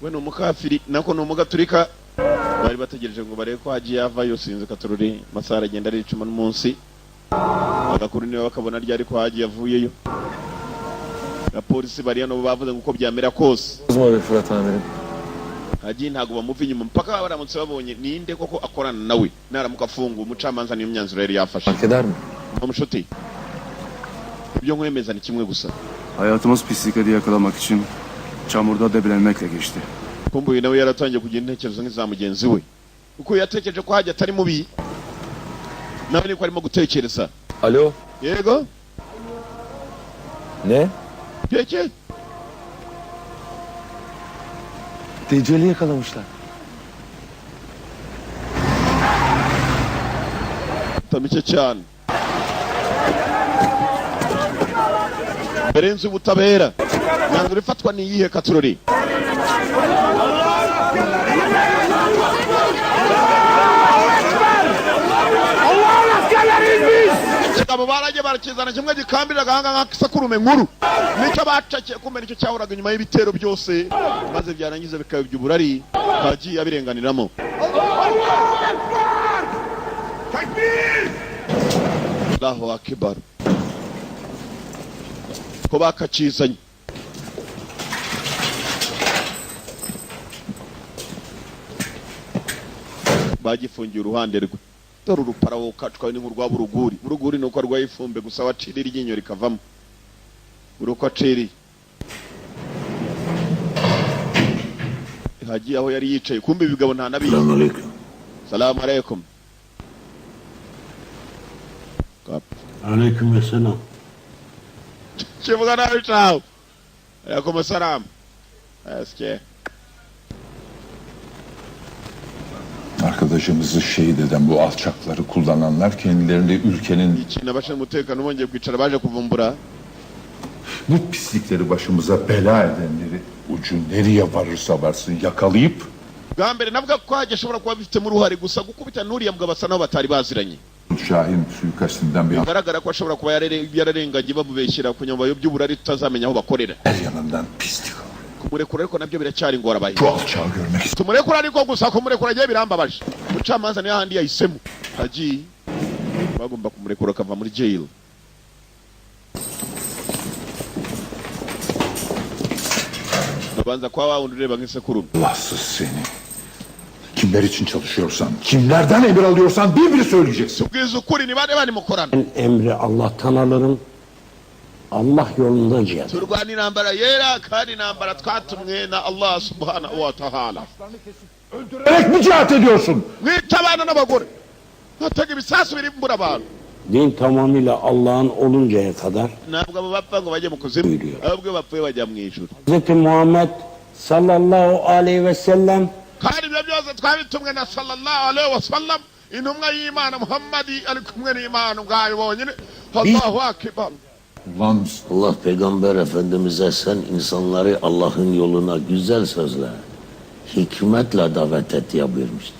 we ni umukafiri, nako ni umugaturika. Bari bategereje ngo barebe ko Haji yavayo. Sinzi katururi, amasaha aragenda aricuma n'umunsi agakuru niba bakabona ryari ko Haji yavuyeyo. Abapolisi bariya nabo bavuze ngo uko byamera kose, Bozma be Fırat amirim. Haji ntabwo bamuva inyuma mpaka baramutse babonye ninde koko akorana nawe. Naramuka afunguwe, umucamanza niyo myanzuro yari yafashe. Fark eder mi? Mushuti, ibyo nkwemeza ni kimwe gusa. Hayatımız pislikleri yakalamak için çamurda debelenmekle geçti. Kumbe uyu nawe yaratangiye kugira intekerezo nk'iza mugenzi we. Uko yatekereje ko Haji atari mubi, nawe niko arimo gutekereza. Alo. Yego. Ne? Peki. Deccal'i yakalamışlar. Mike cyane mbere y'inzu y'ubutabera. Imyanzuro ifatwa ni iyihe? Katurori ikigabo baragiye barakizana, kimwe gikambirira agahanga nk'isekurume nkuru, nicyo bacakiye. Kumena nicyo cyahoraga inyuma y'ibitero byose, maze byarangiza bikabibya uburari, hagiye abirenganiramo. Allahu akbar, ko bakakizanye. Bagifungiye uruhande rwe. Dore urupara wokacwa ni nk'urwa buruguri. Buruguri ni uko arwaye ifumbe gusa, wacirira iryinyo rikavamo, buri uko aciriye. Hagiye aho yari yicaye, kumbe ibigabo nta nabizi. Salamu alaikum. Aleyküm selam. Kivuga nabi cawe. Alaikum salam. Eske Arkadaşımızı şehit eden bu alçakları kullananlar kendilerini ülkenin Ikintu abashinzwe umutekano bongeye kwicara, baje kuvumbura bu pislikleri başımıza bela edenleri ucu nereye varırsa varsın yakalayıp Bwa mbere navuga ko hajya ashobora kuba abifitemo uruhare, gusa gukubita n'uriya mugabo asa naho batari baziranye. Şahin suikastinden bir Bigaragara ko ashobora kuba yararenganye, bamubeshyera kugira ngo bayobye uburari, tutazamenya aho bakorera. Her yanından pislik. Kumurekura ariko nabyo biracyari ingorabahizi. Şu alçağı görmek istiyorum. Tumurekura ariko gusa kumurekura agiye birambabaje. Umucamanza niyo handi yahisemo hagiye, bagomba kumurekura akava muri jail. Babanza kuba wawundi ureba nk'isekurume. Allahsız seni. Kimler için çalışıyorsan, kimlerden emir alıyorsan bir bir söyleyeceksin. Tubwize ukuri, ni bande bandi mukorana? Ben emri Allah'tan alırım. Allah yolunda cihad. Turwana intambara yera kandi intambara twatumwe na Allah subhanahu wa ta'ala. Öldürerek mi cihat ediyorsun? Mwica abana n'abagore, hatega ibisasu birimbura abantu. Din tamamıyla Allah'ın oluncaya kadar Ntabwo abo bapfa ngo bajye mu kuzimu, ahubwo iyo bapfuye bajya mu ijuru. Hz. Muhammed sallallahu aleyhi ve sellem Kandi ibyo byose twabitumwe na sallallahu alaihi wasallam, intumwa y'Imana Muhammadi, ari kumwe n'Imana ubwayo bonyine. Allahu akbar. Ulan Allah Peygamber Efendimiz'e sen insanları Allah'ın yoluna güzel sözle, hikmetle davet et diye buyurmuştur.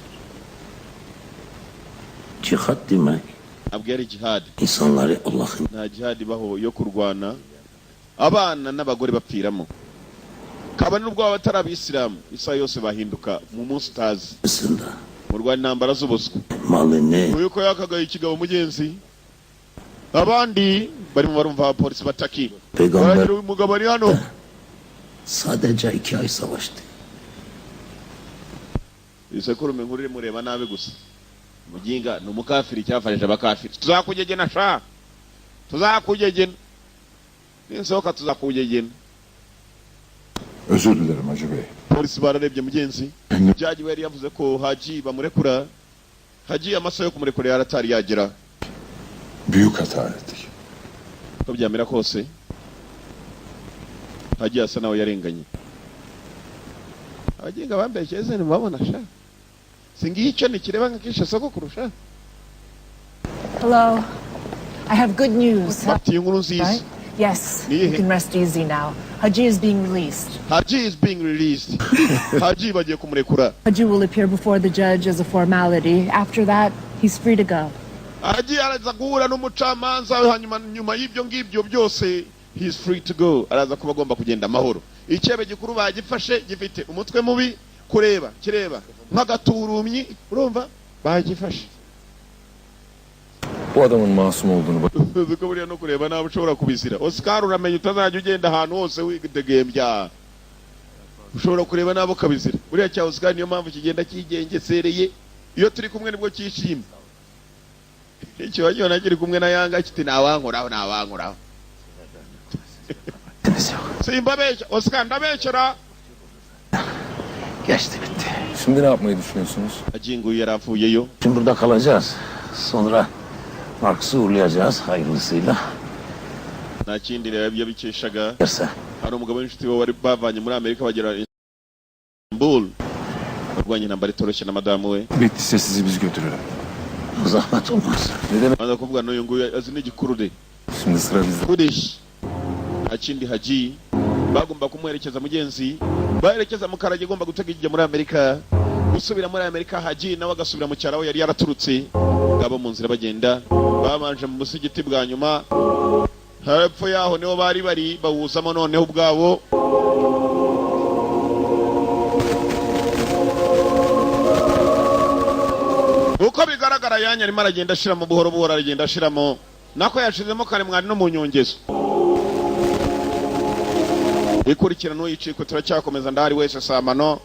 Cihat demek Ntabwo yari jihad. insanları Allah'ın Nta jihad ibaho yo kurwana abana n'abagore bapfiramo, kabone n'ubwo baba batari abisilamu, isaha yose bahinduka mu munsi utazi. dışında Murwana intambara z'ubuswa. malını Uyu ko yakagaye ikigabo mugenzi, abandi barimo barumva abapolisi bataki. Peygamber Baragira, uyu mugabo ari hano. sadece 2 ay savaştı. Isekurume nkuru mureba nabi gusa, muginga ni umukafiri, cyafashije abakafiri. Tuzakugegena sha, tuzakugegena, ninsohoka tuzakugegena. Özür dilerim Hacı Bey. Polisi bararebye mugenzi. Jaji we yari yavuze ko Haji bamurekura. Haji amasaha yo kumurekura yaratari yagera. Büyük hata ettik. Uko byamera kose, Haji asa nawe yarenganye. Abagenga bambeshye se, ntibabona sha? Singiye icyo nikireba nkakisha soko kurusha. Hello. I have good news. Bafitiye inkuru nziza. Right? Yes, Yeah. you can rest easy now. Haji is being released. Haji is being released. Haji bagiye kumurekura. Haji will appear before the judge as a formality. After that, he's free to go. Haji araza guhura n'umucamanza, hanyuma nyuma y'ibyo ngibyo byose he is free to go, araza kuba agomba kugenda amahoro. Icyebe gikuru bagifashe, gifite umutwe mubi, kureba kireba nk'agaturumyi, urumva bagifashe. Bu adamın masum olduğunu Uzi ko buriya no kureba nabi ushobora kubizira? Oscar, uramenya utazajya ugenda ahantu hose widegemvya, ushobora kureba nabi ukabizira. Buriya cya Oscar niyo mpamvu kigenda cyigengesereye, iyo turi kumwe nibwo cyishima. Ikiba kibona kiri kumwe na Yanga kiti ntawankoraho, ntawankoraho. Simbabeshya Oscar, ndabeshyera. Geçti bitti. Şimdi ne yapmayı düşünüyorsunuz? Haji yari avuyeyo. Şimdi burada kalacağız. Sonra Marx'ı uğurlayacağız hayırlısıyla. Nta kindi rero yabikeshaga. Yerse. Hari umugabo w'inshuti we wari bavanye muri Amerika bagera Istanbul, barwanya intambara itoroshye na madamu we. Bittiyse sizi biz götürelim. Zahmet olmaz. Ne demek? Banza kuvuga n'uyu nguyu azi n'igikurude. Şimdi sıra bizde. Kurdish, nta kindi. Haji bagomba kumuherekeza, mugenzi baherekeza Mukarage agomba gutega ijya muri Amerika, gusubira muri Amerika. Haji nawe agasubira mu cyaro aho yari yaraturutse. Ngabo mu nzira bagenda, babanje mu musigiti bwa nyuma hepfo yaho niho bari bari bawuzamo noneho ubwabo. Uko bigaragara yanya arimo aragenda ashiramo buhoro buhoro, aragenda ashiramo nako yashizemo kare mwari no mu nyongezo ikurikira n'uyiciko. Turacyakomeza, ndahari wese samano.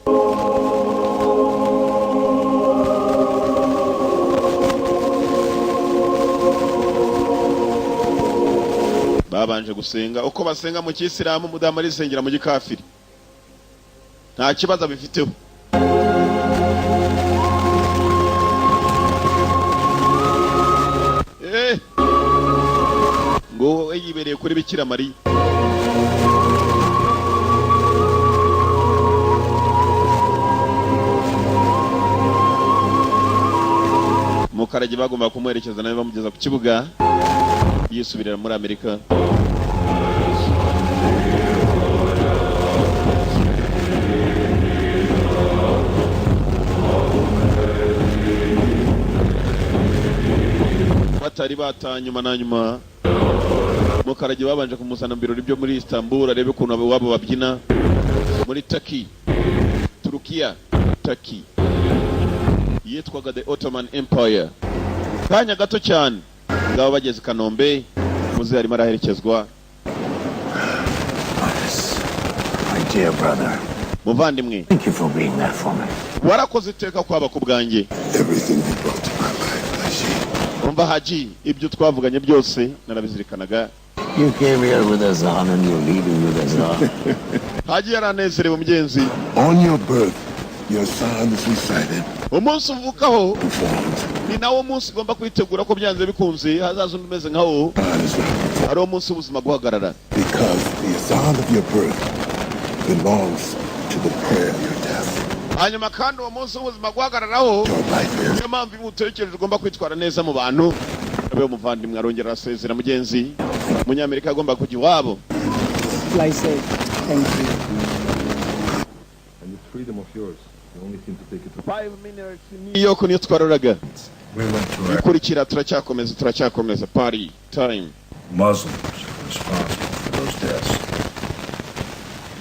Babanje gusenga uko basenga mu kisilamu, umudamu arisengera mu gikafiri, nta kibazo abifiteho. Ngo we yibereye kuri Bikira Mariya. Mukarage bagomba kumuherekeza nawe bamugeza ku kibuga, yisubirira muri Amerika. Batari batanyuma na nyuma, Mukarage babanje kumuzana mu birori byo muri Istanbul, arebe ukuntu abo iwabo babyina muri Turkey, Turukiya. Turkey yitwaga the Ottoman Empire kanya gato cyane. Ngabo bageze i Kanombe, muze arimo araherekezwa. My dear brother, Muvandimwe, thank you for being there for me. warakoze iteka kwaba ku bwanjye. Everything you brought to my life, Haji. Umva Haji, ibyo twavuganye byose narabizirikanaga. You came here with Azan and you're leaving with Azan. Haji yaranezerewe, mugenzi. On your birth, your son is recited, Umunsi uvukaho performed. ni nawo munsi ugomba kwitegura ko byanze bikunze hazaza undi umeze nka wo, God is not ari wo munsi w'ubuzima guhagarara. because the azan of your birth belongs to the prayer of your death. Hanyuma kandi uwo munsi w'ubuzima guhagararaho, Your life is niyo mpamvu iyo utekereje ugomba kwitwara neza mu bantu. Abe umuvandimwe arongera arasezera mugenzi, umunyamerika agomba kujya iwabo. Fly safe. Thank you. And the freedom of yours, the only thing to take it 5 minutes New York niyo twaroraga. We went to our Ikurikira turacyakomeza, turacyakomeza party time. Muslims are responsible for those deaths.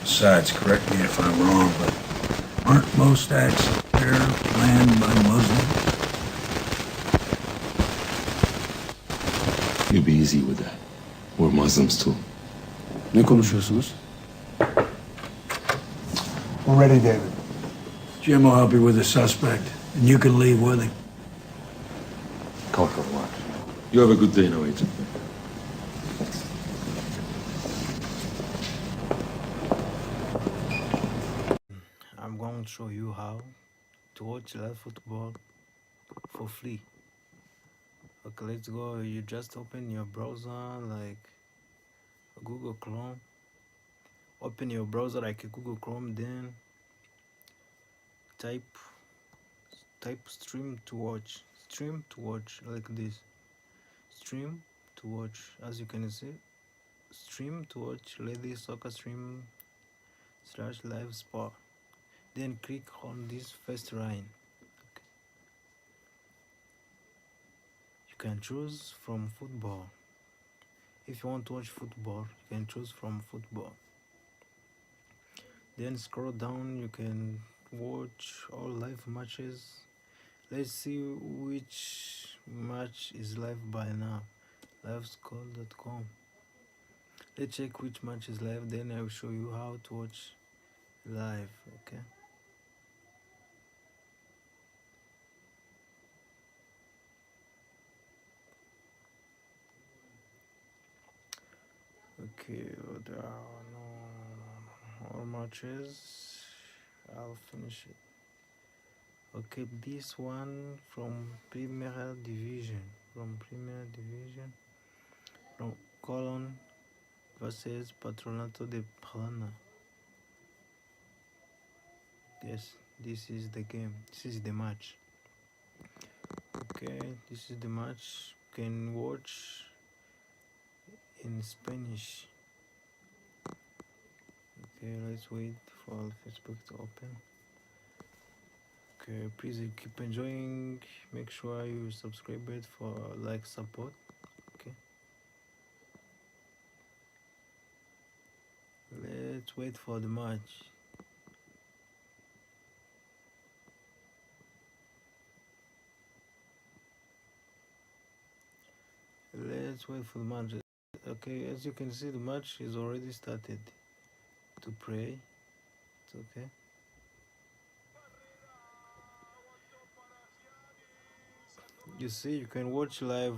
Besides, correct me if I'm wrong, but aren't most acts of terror planned by Muslims? You be easy with that. We're Muslims too. Ne konuşuyorsunuz? We're ready, David. Jim will help you with the suspect, and you can leave with him. Kalkalım artık. You have a good day now, agent. Thanks. I'm going to show you how to watch live football for free. Okay, let's go. You just open your browser like Google Chrome. Open your browser like Google Chrome, then type stream to watch, stream to watch like this. Stream to watch, as you can see, stream to watch lady soccer stream slash live sport. Then click on this first line. Okay. You can choose from football. If you want to watch football, you can choose from football. Then scroll down, you can watch all live matches. Let's see which match is live by now. Livescore.com. Let's check which match is live, then I will show you how to watch live. Okay, there are no all matches. I'll finish it. Okay, this one from Premier Division, from Premier Division, from Colon versus Patronato de Paraná. Yes, this is the game, this is the match. Okay, this is the match. You can watch in Spanish. Okay, let's wait for Facebook to open. Okay, please keep enjoying. Make sure you subscribe it for like support. Okay, let's wait for the match. Let's wait for the match. Okay, as you can see, the match is already started to play. It's okay. You see, you can watch live.